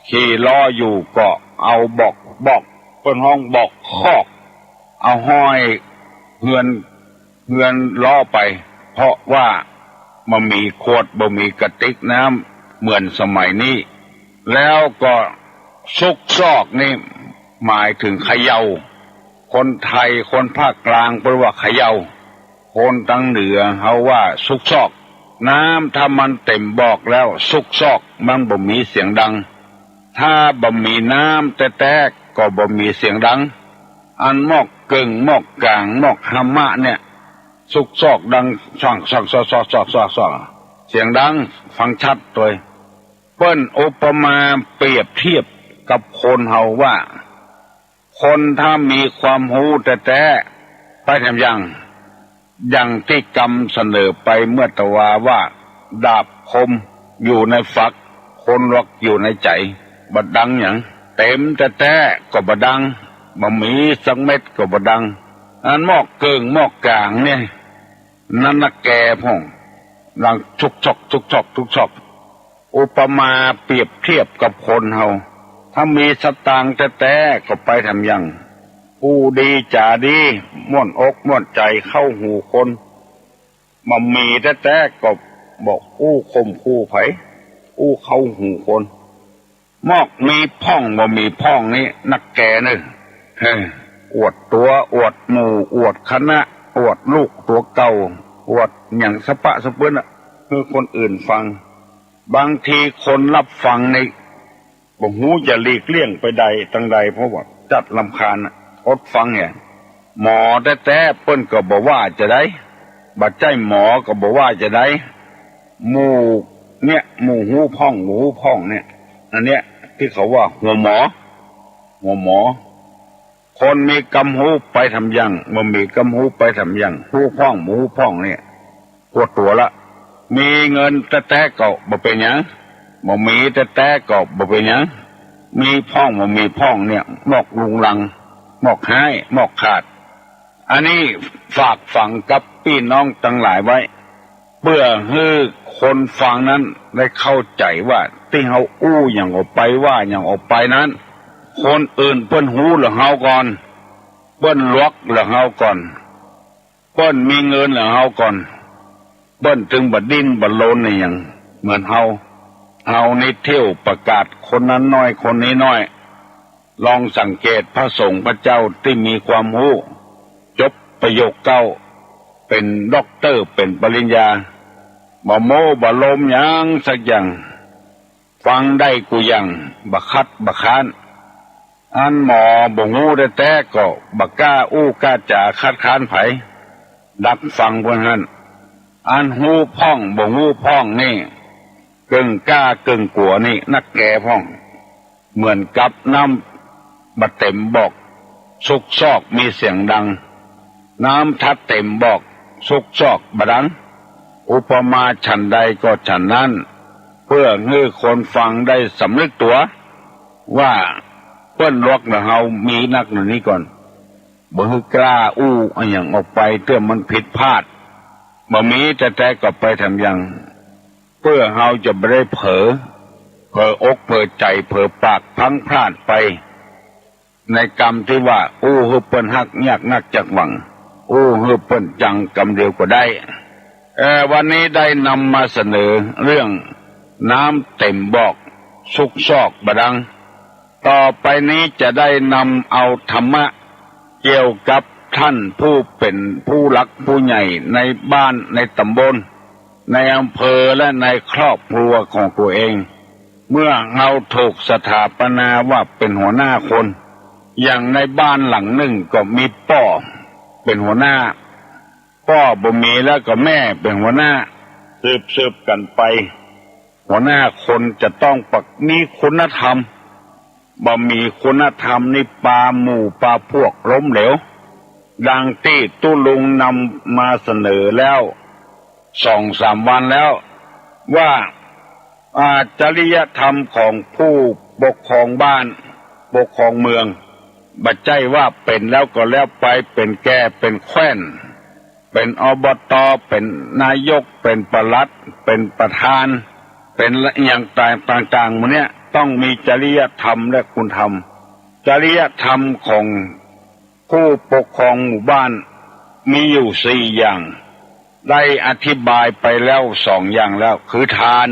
ขี่ล้ออยู่ก็เอาบอก บอก เปิ้นฮ้องบอกคอก เอาห้อยเฮือน เฮือนล้อไป เพราะว่าบ่มีขวด บ่มีกระติกน้ำเหมือนสมัยนี้ แล้วก็ซุกซอกนี่หมายถึงเขย่า คนไทย คนภาคกลางเปิ้นว่าเขย่า คนตางเหนือเฮาว่าซุกซอก น้ำถ้ามันเต็มบอกแล้วซุกซอกมันบ่มีเสียงดัง ถ้าบ่มีน้ำแต๊ๆ ก็บ่มีเสียงดัง อันหมอกเกิ่ง หมอกก๋าง หมอกฮามะเนี่ย ซุกซอกดัง ซ่อง ซ่อง ซ่อง เสียงดัง ฟังชัดตวย เปิ้นอุปมาเปรียบเทียบกับคนเฮาว่า คนถ้ามีความฮู้แต๊ๆ ไปแถมยัง อย่างตี้กำเสนอไปเมื่อตะวาว่า ดาบคมอยู่ในฝัก คนหลอกอยู่ในใจ๋ บ่ดังหยัง เต็มแต๊ๆ ก็บ่ดัง บ่มีสักเม็ดก็บ่ดัง อันหมอกเกิ่งหมอกก๋างเนี่ย นั้นนักแก่พ่อง ดังซุกซอก ซุกซอก ซุกซอก อุปมาเปรียบเทียบกับคนเฮา ถ้ามีสตางค์แต๊ๆ ก็ไปแถมยัง อู้ดีจ๋าดี ม่วนอกม่วนใจ๋เข้าหูคน บ่มีแต๊ๆ ก็บ่อู้ข่มขู่ใผ อู้เข้าหูคน หมอกมีพ่องบ่มีพ่องนี่นักแก่เน่อ เฮ้อ อวดตั๋ว อวดหมู่ อวดคณะ อวดลูกตั๋วเก่า อวดหยังสะปะสะเปื้อนอะ หื้อคนอื่นฟัง บางทีคนฮับฟังนี่บ่ฮู้จะหลีกเลี่ยงไปใดตางใด เพราะว่าจัดรำคาญน่ะ อดฟังแหม หมอแต๊ๆ เปิ้นก็บ่ว่าจะใด บ่ใจ้หมอก็บ่ว่าจะใด หมู่เนี่ย หมู่ฮู้พ่อง บ่ฮู้พ่องเนี่ย อันเนี้ยตี้เขาว่าหัวหมอ หัวหมอ คนมีกำฮู้ไปต๋ามอย่าง บ่มีกำฮู้ไปต๋ามอย่าง ฮู้พ่อง บ่ฮู้พ่องเนี่ย ปวดตั๋วละ มีเงินแต๊ๆ ก็บ่เป๋นหยัง บ่มีแต๊ๆ ก็บ่เป๋นหยัง มีพ่อง บ่มีพ่องเนี่ย มอกลุงลัง มอกฮ้าย มอกขาด อันนี้ฝากฝังกับปี้น้องตังหลายไว้ เปื้อหื้อคนฟังนั้นได้เข้าใจ๋ว่า ตี้เฮาอู้หยังออกไป ว่าหยังออกไปนั้น คนอื่นเปิ้นฮู้เหลือเฮาก่อน เปิ้นรวยเหลือเฮาก่อน เปิ้นมีเงินเหลือเฮาก่อน เปิ้นจึงบ่ดิ้นบ่รนอะหยังเหมือนเฮา เฮานี่เที่ยวประกาศคนนั้นน้อยคนนี้น้อย ลองสังเกตพระสงฆ์พระเจ้าตี้มีความฮู้ จบประโยคเก้า เป๋นด็อกเตอร์ เป๋นปริญญา บ่โม้บ่ลมหยังสักอย่าง ฟังได้กู้อย่าง บ่ขัดบ่ค้าน อันหมอบ่ฮู้แต๊ๆ ก็บ่กล้าอู้กล้าจ๋าคัดค้านใผ ดักฟังเปิ้นหั้น อันฮู้พ่องบ่ฮู้พ่องนี่ กึ่งกล้ากึ่งกั๋วนี่นักแกพ่อง เหมือนกับน้ำบ่เต๋มบอก ซุกซอกมีเสียงดัง น้ำถ้าเต๋มบอก ซุกซอกบ่ดัง อุปมาฉันใดก็ฉันนั้น เปื้อหื้อคนฟังได้สำนึกตั๋ว ว่าเปิ้นรวยเหลือเฮา มีนักเหลือนี้ก่อน บ่หื้อกล้าอู้อะหยังออกไป เตื้อมันผิดพลาด บ่มีแต๊ๆ ก็ไปต๋ามอย่าง เปื้อเฮาจะบ่ได้เผลอ เผลออกเผลอใจ๋ เผลอปากพลั้งพลาดไป ในกำตี้ว่า อู้หื้อเปิ้นฮักยากนักจักหวัง อู้หื้อเปิ้นจังกำเดียวก็ได้ เอ่อ วันนี้ได้นำมาเสนอเรื่องน้ำเต๋มบอก ซุกซอกบ่ดัง ต่อไปนี้จะได้นำเอาธรรมะเกี่ยวกับท่านผู้เป๋นผู้หลักผู้ใหญ่ในบ้านในต๋ำบล ในอำเภอและในครอบครัวของตั๋วเอง เมื่อเฮาถูกสถาปนาว่าเป๋นหัวหน้าคน อย่างในบ้านหลังนึ่งก็มีป้อเป๋นหัวหน้า ป้อบ่มีแล้วก็แม่เป๋นหัวหน้า สืบๆ กั๋นไป หัวหน้าคนจะต้องปะ- มีคุณธรรม บ่มีคุณธรรมนี่ปาหมู่ปาพวกล้มเหลว ดังตี้ตุ๊ลุงนำมาเสนอแล้วสองสามวันแล้ว ว่า อ่า จริยธรรมของผู้ปกครองบ้าน ปกครองเมือง บ่ใจ้ว่าเป๋นแล้วก็แล้วไป เป๋นแก่ เป๋นแคว่น เป๋น อบต. เป๋นนายก เป๋นปลัด เป๋นประธาน เป๋นอะหยังต่างๆ หมู่เนี้ย ต้องมีจริยธรรมและคุณธรรม จริยธรรมของผู้ปกครองหมู่บ้านมีอยู่สี่อย่าง ได้อธิบายไปแล้วสองอย่างแล้ว คือทาน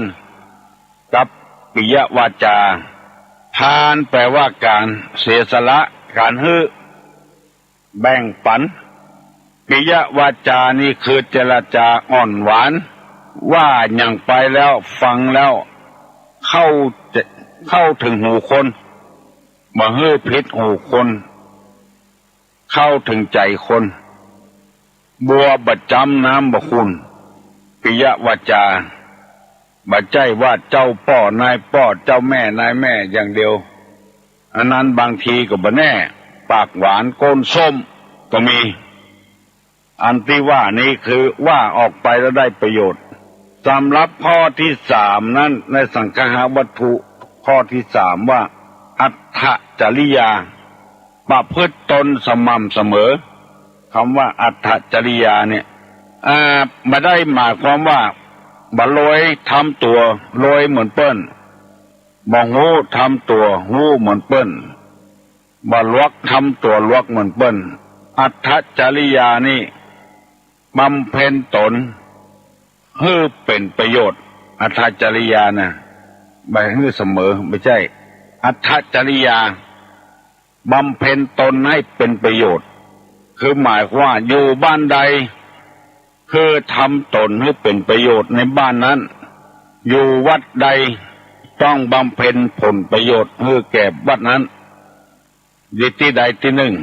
กับปิยวาจา ทานแปลว่าก๋านเสียสละ ก๋านหื้อ แบ่งปัน ปิยวาจานี่คือเจรจาอ่อนหวาน ว่าหยังไปแล้วฟังแล้วเข้า เข้าเถิงหูคน บ่หื้อผิดหูคน เข้าเถิงใจ๋คน บัวบ่จ๊ำน้ำบ่ขุ่น ปิยวาจา บ่ใจ้ว่าเจ้าป้อนายป้อ เจ้าแม่นายแม่อย่างเดียว อันนั้นบางทีก็บ่แน่ ปากหวานก้นส้มก็มี อันตี้ว่านี้คือว่าออกไปแล้วได้ประโยชน์ สำหรับข้อตี้สามนั้น ในสังคหวัตถุข้อตี้สามว่า อัตถจริยา ประพฤติตนสม่ำเสมอ กำว่าอัตถจริยาเนี่ย อ่า บ่ได้หมายความว่าบ่รวยทำตั๋วรวยเหมือนเปิ้น บ่ฮู้ทำตั๋วฮู้เหมือนเปิ้น บ่รวยทำตั๋วรวยเหมือนเปิ้น อัตถจริยานี่บำเพ็ญตนหื้อเป๋นประโยชน์ อัตถจริยานะ บ่หื้อเสมอ บ่ใจ้ อัตถจริยา บำเพ็ญตนให้เป๋นประโยชน์ คือหมายความว่าอยู่บ้านใด คือทำตนหื้อเป๋นประโยชน์ในบ้านนั้น อยู่วัดใดต้องบำเพ็ญผลประโยชน์หื้อแก่วัดนั้น ตี้ใดตี้นึ่ง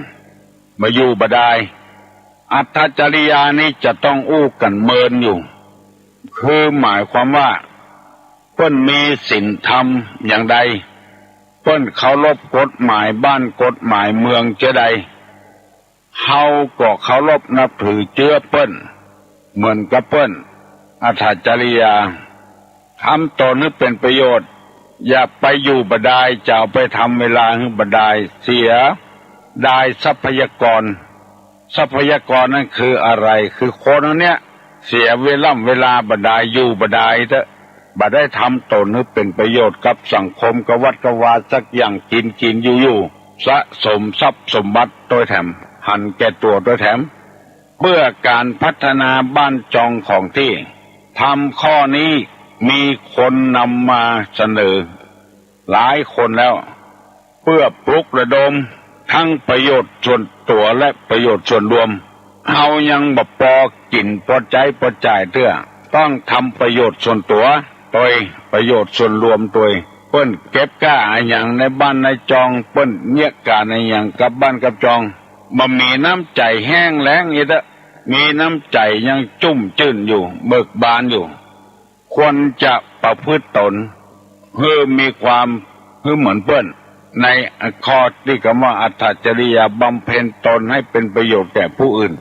บ่อยู่บ่ดาย อัตถจริยานี้จะต้องอู้กั๋นเมินอยู่ คือหมายความว่า เปิ้นมีศีลธรรมอย่างใด เปิ้นเคารพกฎหมายบ้านกฎหมายเมืองเจื้อใด เฮาก็เคารพนับถือเจื้อเปิ้น เหมือนกับเปิ้น อัตถจริยา ทำต๋นหื้อเป๋นประโยชน์ อย่าไปอยู่บ่ดาย จะเอาไปทำเวลาหื้อบ่ดาย เสียดายทรัพยากร ทรัพยากรนั้นคืออะไร คือคนอันเนี้ย เสียเวล่ำเวลาบ่ดาย อยู่บ่ดายเต๊อะ บ่ได้ทำต๋นหื้อเป๋นประโยชน์กับสังคม กับวัดกับวาสักอย่าง กิ๋นกิ๋นอยู่อยู่ สะสมทรัพย์สมบัติตวยแถม หันแก่ตั๋วตวยแถม เปื้อก๋านพัฒนาบ้านจองของตี้ ธรรมข้อนี้มีคนนำมาเสนอหลายคนแล้ว เปื้อปลุกระดมทั้งประโยชน์ส่วนตั๋วและประโยชน์ส่วนรวม เฮายังบ่ปอกิ๋นปอใจ๊ปอจ่ายเตื้อ ต้องทำประโยชน์ส่วนตั๋วตวย ประโยชน์ส่วนรวมตวย เปิ้นเก็บก้าอะหยังในบ้านในจอง เปิ้นเยียะก๋านอะหยังกับบ้านกับจอง บ่มีน้ำใจ๋แห้งแล้งอีกเต๊อะ มีน้ำใจ๋ยังจุ่มจื้นอยู่ เบิกบานอยู่ ควรจะประพฤติต๋นหื้อมีความหื้อเหมือนเปิ้น ในข้อตี้กำว่าอัตถจริยา บำเพ็ญต๋นให้เป๋นประโยชน์แก่ผู้อื่น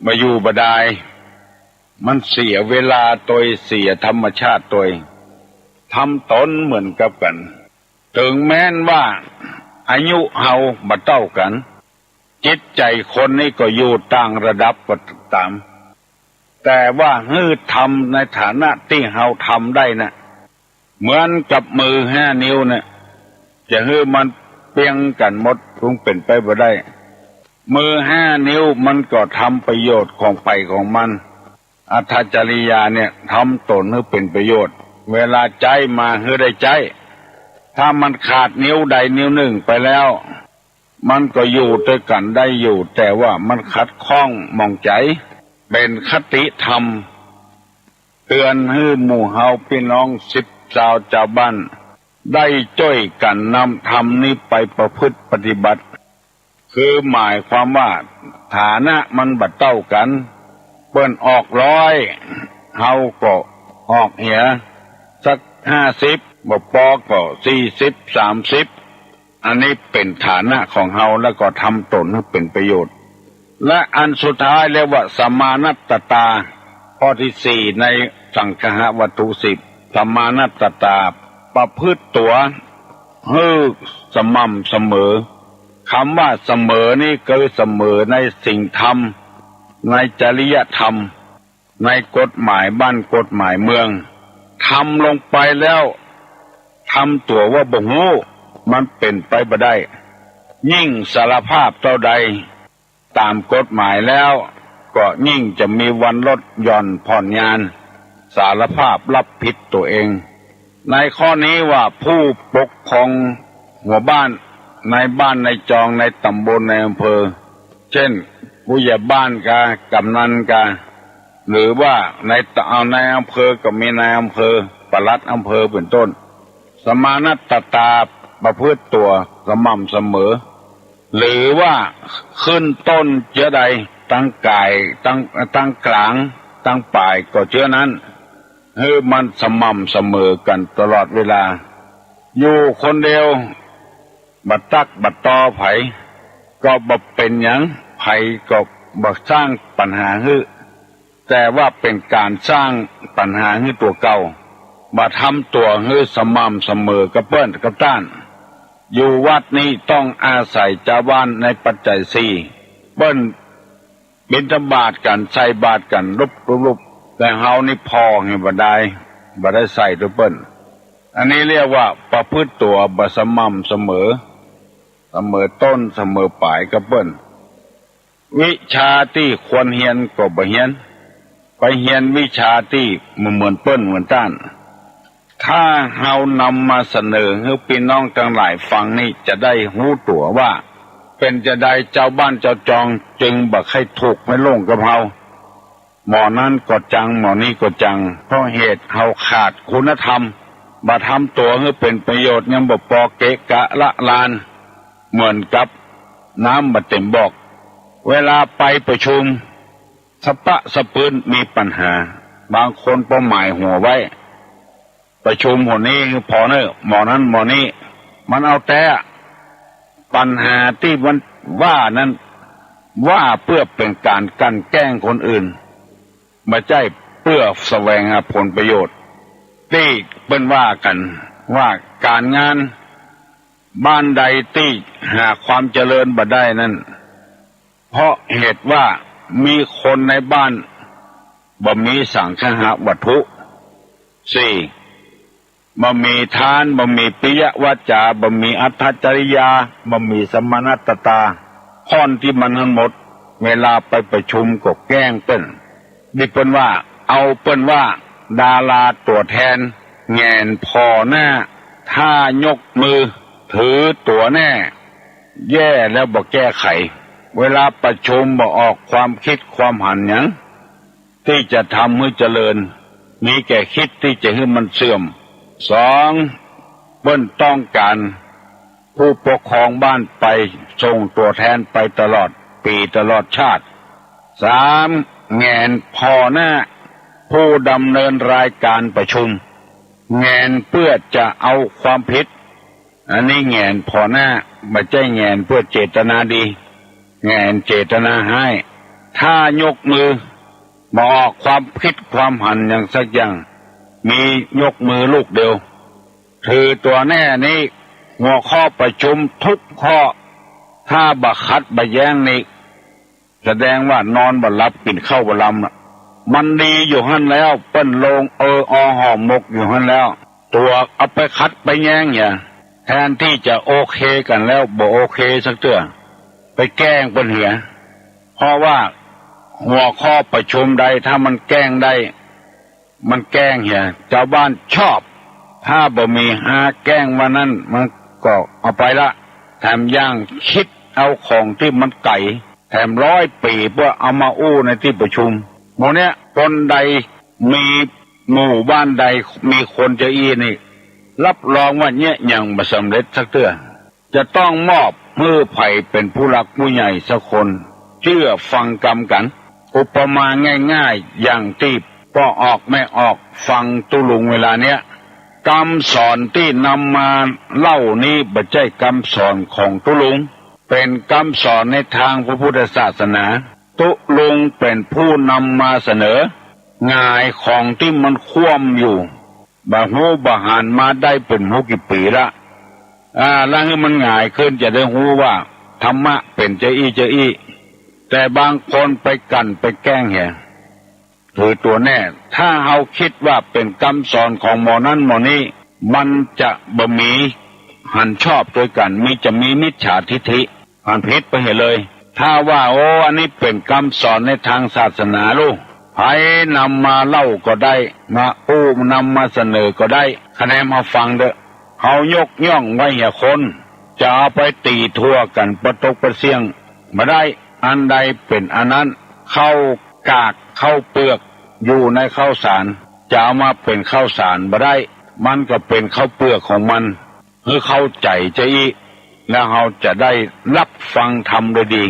บ่อยู่บ่ดาย มันเสียเวลาตวย เสียธรรมชาติตวย ทำต๋นเหมือนกับกั๋น เถิงแม้นว่าอายุเฮาบ่เต้ากั๋น จิตใจ๋คนนี้ก็อยู่ต่างระดับก็ต๋าม แต่ว่าหื้อทำในฐานะตี้เฮาทำได้นะ เหมือนกับมือห้านิ้วเนี่ย จะหื้อมันเปียงกั๋นหมด คงเป๋นไปบ่ได้ มือห้านิ้วมันก็ทำประโยชน์ของใผของมัน อัตถจริยาเนี่ย ทำต๋นหื้อเป๋นประโยชน์ เวลาใจ๊มาหื้อได้ใจ๊ ถ้ามันขาดนิ้วใดนิ้วนึ่งไปแล้ว มันก็อยู่ตวยกั๋นได้อยู่ แต่ว่ามันขัดข้องหมองใจ๋ เป๋นคติธรรม เตือนหื้อหมู่เฮาปี้น้องสิทธิ์ซาวจาวบ้าน ได้จ้วยกั๋นนำธรรมนี้ไปประพฤติปฏิบัติ คือหมายความว่า ฐานะมันบ่เต้ากั๋น เปิ้นออกร้อย เฮาก็ออกเหียสักห้าสิบ บ่ปอก็สี่สิบ สามสิบ อันนี้เป๋นฐานะของเฮา แล้วก็ทำต๋นหื้อเป๋นประโยชน์ และอันสุดท้ายเรียกว่าสมานัตตา ข้อตี้สี่ในสังคหวัตถุสิบ สมานัตตา ประพฤติตั๋วหื้อสม่ำเสมอ กำว่าเสมอนี้คือเสมอในศีลธรรม ในจริยธรรม ในกฎหมายบ้านกฎหมายเมือง ทำลงไปแล้ว ทำตั๋วว่าบ่ฮู้ มันเป๋นไปบ่ได้ ยิ่งสารภาพเต้าใด ต๋ามกฎหมายแล้ว ก็ยิ่งจะมีวันลดหย่อนผ่อนญาณ สารภาพรับผิดตั๋วเอง ในข้อนี้ว่าผู้ปกครองหัวบ้าน ในบ้านในจอง ในต๋ำบล ในอำเภอ เจ้น ผู้ใหญ่บ้านกา ก๋ำนันกา หรือว่าในต๋ำ เอาในอำเภอก็มีนายอำเภอ ปลัดอำเภอเป๋นต้น สมานัตตา ประพฤติตั๋วสม่ำเสมอ หรือว่าขึ้นต้นเจื้อใด ตังก๋าย ตัง ตังก๋าง ตังป๋ายก็เจื้อนั้น หื้อมันสม่ำเสมอกั๋นตลอดเวลา อยู่คนเดียว บ่ตั๊กบ่ตอใผ ก็บ่เป๋นหยัง ใผก็บ่สร้างปัญหาหื้อ แต่ว่าเป๋นก๋านสร้างปัญหาหื้อตั๋วเก่า บ่ทำตั๋วหื้อสม่ำเสมอกับเปิ้นกับต้าน อยู่วัดนี้ต้องอาศัยจาวบ้านในปัจจัยสี่ เปิ้นบิณฑบาตกั๋น ใส่บาตรกั๋น ลุบลุบลุบ แต่เฮานี่ผ่อหื้อบ่ดาย บ่ได้ใส่ตวยเปิ้น อันนี้เรียกว่าประพฤติตั๋วบ่สม่ำเสมอ เสมอต้นเสมอป๋ายกับเปิ้น วิชาตี้ควรเฮียนก็บ่เฮียน ไปเฮียนวิชาตี้บ่เหมือนเปิ้นเหมือนต้าน ถ้าเฮานำมาเสนอหื้อปี้น้องตังหลายฟังนี้ จะได้ฮู้ตั๋วว่า เป๋นจาใดจาวบ้านจาวจองจึงบ่ใค่ถูกข์ใค่หลงกับเฮา หมอนั้นก็จัง หมอนี้ก็จัง เพราะเหตุเฮาขาดคุณธรรม บ่ทำตั๋วหื้อเป๋นประโยชน์ ยังบ่ปอเกะกะละลาน เหมือนกับน้ำบ่เต๋มบอก เวลาไปประชุม สะปะสะปืน มีปัญหา บางคนปอหมายหัวไว้ ประชุมหนนี้ปอเน่อ หมอนั้นหมอนี้ มันเอาแต๊ ปัญหาตี้มันว่านั้น ว่าเปื้อเป๋นก๋านกลั่นแกล้งคนอื่น บ่ใจ้เปื้อแสวงหาผลประโยชน์ ตี้เปิ้นว่ากั๋นว่าก๋านงานบ้านใดตี้หาความเจริญบ่ได้นั้น เพราะเหตุว่ามีคนในบ้านบ่มีสังคหวัตถุ สี่ บ่มีทาน บ่มีปิยวาจา บ่มีอัตถจริยา บ่มีสมณตตา ค่อนตี้มันหั้นหมด เวลาไปประชุมก็แกล้งเปิ้น ตี้เปิ้นว่า เอาเปิ้นว่าดาราตั๋วแทน แหงนผ่อหน้า ถ้ายกมือถือตั๋วแน่ แย่แล้วบ่แก้ไข เวลาประชุมบ่ออกความคิดความหันหยัง ตี้จะทำหื้อเจริญ มีแต่คิดตี้จะหื้อมันเสื่อม สอง เปิ้นต้องก๋านผู้ปกครองบ้านไป ส่งตั๋วแทนไปตลอดปี๋ตลอดชาติ สาม แหงนผ่อหน้าผู้ดำเนินรายก๋านประชุม แหงนเปื้อจะเอาความผิด อันนี้แหงนผ่อหน้า บ่ใจ้แหงนเปื้อเจตนาดี แหงนเจตนาฮ้าย ถ้ายกมือบ่ออกความคิดความหันหยังสักอย่าง มียกมือลูกเดียว ถือตั๋วแน่นี้ หัวข้อประชุมทุกข้อ ถ้าบ่ขัดบ่แย้งนี้ แสดงว่านอนบ่หลับ กิ๋นข้าวบ่ลำละ มันดีอยู่หั้นแล้ว เปิ้นลงเออออห่อหมกอยู่หั้นแล้ว ตั๋วเอาไปขัดไปแย้งเหีย แทนตี้จะโอเคกั๋นแล้ว บ่โอเคสักเตื้อ ไปแกล้งเปิ้นเหีย เพราะว่าหัวข้อประชุมใดถ้ามันแกล้งได้ มันแกล้งเหีย จาวบ้านชอบ ถ้าบ่มีหาแกล้งว่านั้น มันก็เอาไปละ แถมยังคิดเอาของตี้มันไก๋ แถมร้อยปี๋เปื้อเอามาอู้ในตี้ประชุม หมู่เนี้ย คนใดมี หมู่บ้านใดมีคนจาอี้นี่ รับรองว่าเยียะหยังบ่สำเร็จสักเตื้อ จะต้องมอบหื้อใผเป๋นผู้หลักผู้ใหญ่สักคน เจื้อฟังกำกั๋น อุปมาง่ายๆ อย่างตี้ป้อออกแม่ออกฟังตุ๊ลุงเวลาเนี้ย กำสอนตี้นำมาเล่านี้บ่ใจ้กำสอนของตุ๊ลุง เป๋นกำสอนในตางพระพุทธศาสนา ตุ๊ลุงเป๋นผู้นำมาเสนอ หงายของตี้มันคว่ำอยู่ บ่ฮู้บ่หันมาได้เป๋นฮู้กี่ปี๋ละ อ่า แล้วหื้อมันหงายขึ้นจะได้ฮู้ว่าธรรมะเป๋นจาอี้จาอี้ แต่บางคนไปกลั่นไปแกล้งเหีย ถือตั๋วแน่ ถ้าเฮาคิดว่าเป๋นกำสอนของหมอนั้นหมอนี้ มันจะบ่มีหันชอบตวยกั๋น มี จะมีมิจฉาทิฏฐิ หันผิดไปเหียเลย ถ้าว่า โอ้ อันนี้เป๋นกำสอนในตางศาสนาลูก ใผนำมาเล่าก็ได้ มาอู้ นำมาเสนอก็ได้ คะแนนเฮาฟังเต๊อะ เฮายกย่องไว้เหียคน จะเอาไปตี๋ทั่วกั๋นปะตกปะเสี้ยงบ่ได้ อันใดเป๋นอันนั้น ข้าวกากข้าวเปือกอยู่ในข้าวสาร จะเอามาเป๋นข้าวสารบ่ได้ มันก็เป๋นข้าวเปือกของมัน หื้อเข้าใจ๋จาอี้ แล้วเฮาจะได้รับฟังธรรมโดยดี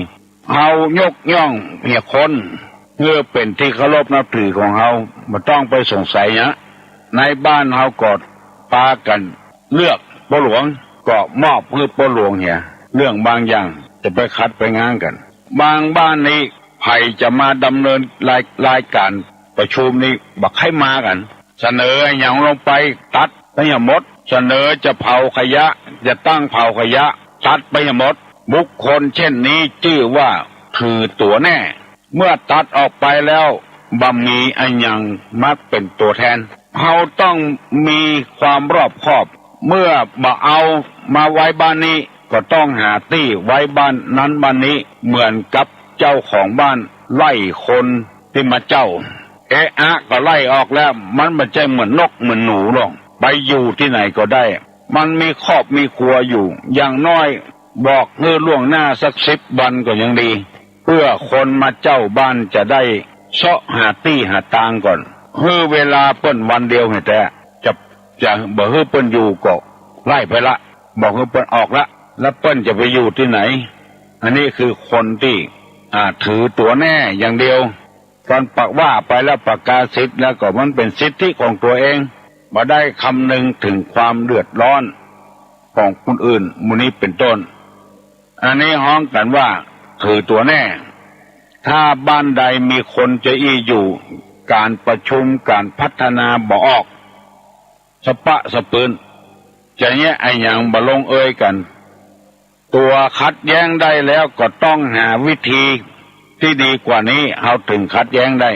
เฮายกย่องเหียคน หื้อเป๋นตี้เคารพนับถือของเฮา บ่ต้องไปสงสัยหยัง ในบ้านเฮาก็ปากั๋นเลือกป้อหลวง ก็มอบหื้อป้อหลวงเหีย เรื่องบางอย่างจะไปขัดไปง้างกั๋น บางบ้านนี้ ใผจะมาดำเนินราย รายก๋านประชุมนี้ บ่ใค่มากั๋น เสนอหยังลงไป ตัดไปเหียหมด เสนอจะเผาขยะ จะตั้งเผาขยะ ตัดไปเหียหมด บุคคลเช่นนี้จื้อว่าถือตั๋วแน่ เมื่อตัดออกไปแล้ว บ่มีอะหยังมาเป๋นตั๋วแทน เฮาต้องมีความรอบคอบ เมื่อบ่เอามาไว้บ้านนี้ ก็ต้องหาตี้ไว้บ้านนั้นบ้านนี้ เหมือนกับเจ้าของบ้านไล่คนตี้มาเจ้า เอะอะก็ไล่ออกแล้ว มันบ่ใจ้เหมือนนกเหมือนหนูหรอก ไปอยู่ตี้ไหนก็ได้ มันมีครอบมีครัวอยู่ อย่างน้อยบอกหื้อล่วงหน้าสักสิบวันก็ยังดี เปื้อคนมาเจ้าบ้านจะได้ เซาะหาตี้หาตางก่อน หื้อเวลาเปิ้นวันเดียวแหม แต่จะ จะบ่หื้อเปิ้นอยู่ก็ไล่ไปละ บ่หื้อเปิ้นออกละ แล้วเปิ้นจะไปอยู่ตี้ไหน อันนี้คือคนตี้ อ่า ถือตั๋วแน่อย่างเดียว ตอนปากว่าไปแล้ว ประกาศสิทธิ์แล้วก็มันเป๋นสิทธิของตั๋วเอง บ่ได้คำนึงเถิงความเดือดร้อนของคนอื่น หมู่นี้เป๋นต้น อันนี้ฮ้องกั๋นว่าถือตั๋วแน่ ถ้าบ้านใดมีคนจะอี้อยู่ ก๋านประชุมก๋านพัฒนาบ่ออก สะปะสะปืน จะแยะอะหยังบ่ลงเอยกั๋น ตั๋วขัดแย้งได้แล้วก็ต้องหาวิธีตี้ดีกว่านี้ เฮาเถิงขัดแย้งได้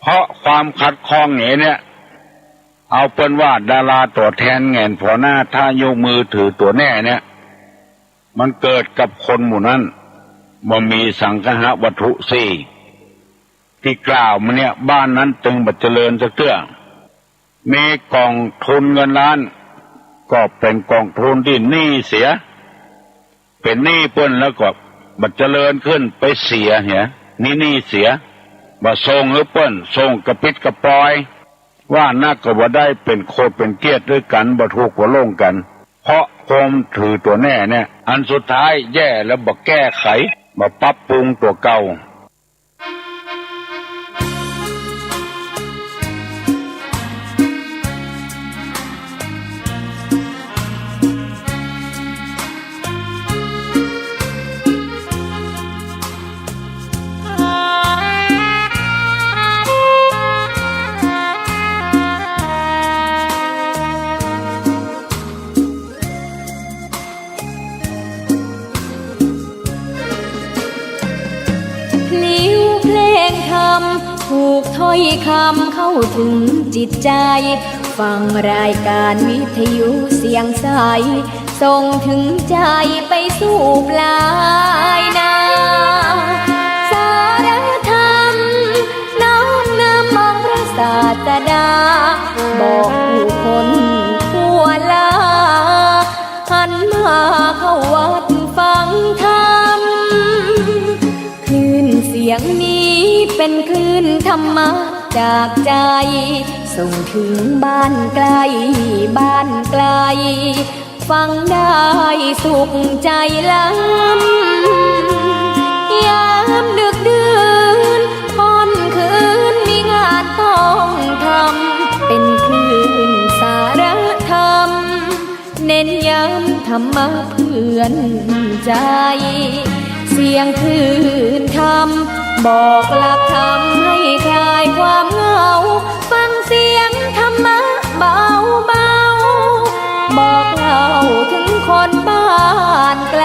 เพราะความขัดข้องเนี่ย เอาเปิ้นว่าดาราตั๋วแทนแหงนผ่อหน้า ถ้ายกมือถือตั๋วแน่เนี่ย มันเกิดกับคนหมู่นั้น บ่มีสังคหวัตถุสี่ตี้กล่าวมาเนี่ย บ้านนั้นตึงบ่เจริญสักเตื้อ มีก๋องทุนเงินล้าน ก็เป๋นก๋องทุนตี้หนี้เสีย เป๋นหนี้เปิ้นแล้วก็บ่เจริญขึ้น ไปเสียเหีย หนี้หนี้เสีย บ่ส่งหื้อเปิ้น ส่งกระปิดกระปอย ว่านักก็บ่ได้ เป๋นโขดเป๋นเกี้ยดด้วยกั๋น บ่ถูกบ่ลงกั๋น เพราะความถือตั๋วแน่เนี่ย อันสุดท้ายแย่แล้ว บ่แก้ไข บ่ปรับปรุงตั๋วเก่า พลิ้วเพลงธรรม ผูกถ้อยคำเข้าถึงจิตใจ ฟังรายการวิทยุเสียงใส ส่งถึงใจไปสู่ปลายนา สารธรรมน้อมนำองค์พระศาสดา บอกผู้คนทั่วลา หันมาเข้าวัดฟังธรรม คลื่นเสียงนี้เป็นคลื่นธรรมะจากใจ ส่งถึงบ้านใกล้บ้านไกล ฟังได้สุขใจล้ำ ยามดึกดื่นค่ำคืนมีงานต้องทำ เป็นคลื่นสารธรรม เน้นย้ำธรรมะเพื่อนใจ เสียงคลื่นธรรม บอกหลักธรรมให้คลายความเหงา ฟังเสียงธรรมะเบาๆ บอกเล่าถึงคนบ้านไกล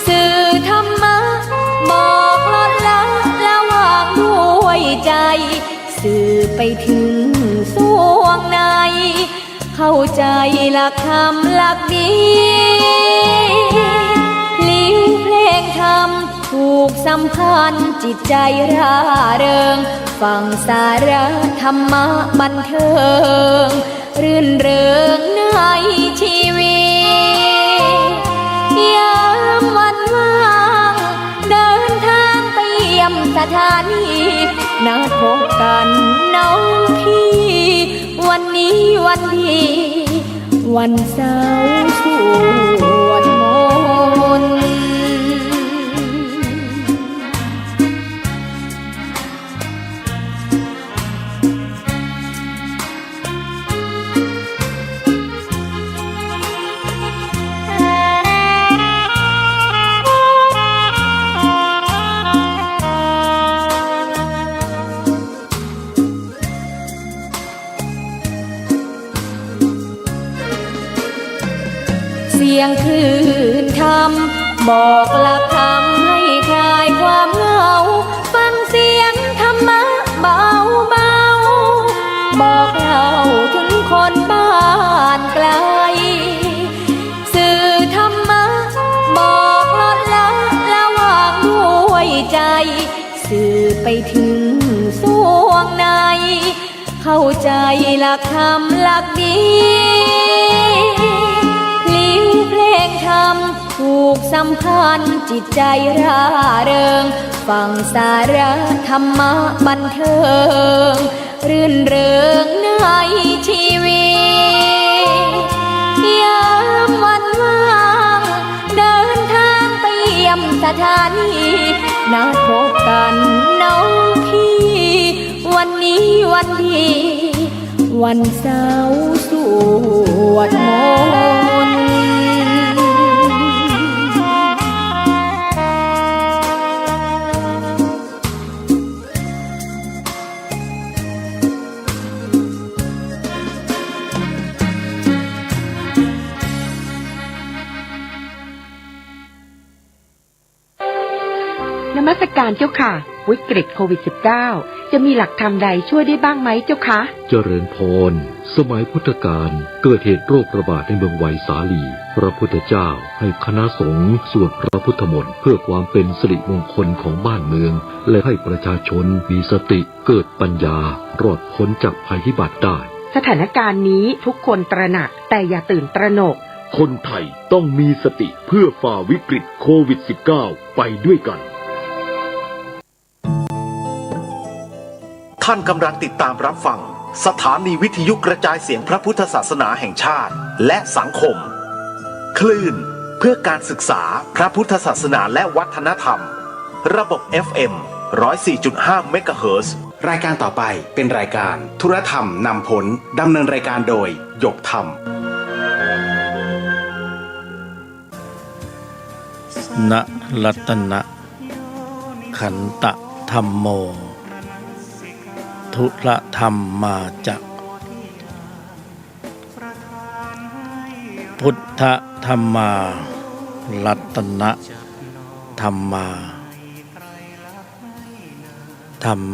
สื่อธรรมะบอกลดละละวางด้วยใจ สื่อไปถึงสวงใน เข้าใจหลักธรรมหลักดี พลิ้วเพลงธรรมผูกสัมพันธ์จิตใจร่าเริง ฟังสาระธรรมะบันเทิง รื่นเริงในชีวิต ยามวันว่างเดินทางไปเยี่ยมสถานี นัดพบกันน้องพี่ วันนี้วันดี วันเสาร์สวดมนต์ เสียงคลื่นธรรม บอกหลักธรรมให้คลายความเหงา ฟังเสียงธรรมะเบาๆ บอกเล่าถึงคนบ้านไกล สื่อธรรมะบอกลดละละวางด้วยใจ สื่อไปถึงสวงใน เข้าใจหลักธรรมหลักดี พลิ้วเพลงธรรม ผูกสัมพันธ์จิตใจร่าเริง ฟังสาระธรรมะบันเทิง รื่นเริงในชีวิต ยามวันว่าง เดินทางไปเยี่ยมสถานี นัดพบกันน้องพี่ วันนี้วันดี วันเสาร์สวดมนต์ นมัสการเจ้าค่ะ วิกฤตโควิดสิบเก้า จะมีหลักธรรมใดช่วยได้บ้างไหมเจ้าคะ เจริญพร สมัยพุทธกาลเกิดเหตุโรคระบาดในเมืองไวสาลี พระพุทธเจ้าให้คณะสงฆ์สวดพระพุทธมนต์เพื่อความเป็นสิริมงคลของบ้านเมือง และให้ประชาชนมีสติเกิดปัญญารอดพ้นจากภัยพิบัติได้ สถานการณ์นี้ทุกคนตระหนัก แต่อย่าตื่นตระหนก คนไทยต้องมีสติเพื่อฝ่าวิกฤตโควิดสิบเก้าไปด้วยกัน ท่านกำลังติดตามรับฟังสถานีวิทยุกระจายเสียงพระพุทธศาสนาแห่งชาติ และสังคม คลื่นเพื่อการศึกษาพระพุทธศาสนาและวัฒนธรรม ระบบ เอฟ เอ็ม ร้อยสี่จุดห้า เมกะเฮิรตซ์ รายการต่อไปเป็นรายการธุรธรรมนำผล ดำเนินรายการโดย หยกธรรม นะรัตนะ ขันตะธัมโม ธุระธัมมาจะ พุทธธัมมา รัตนะธัมมา ธัมมา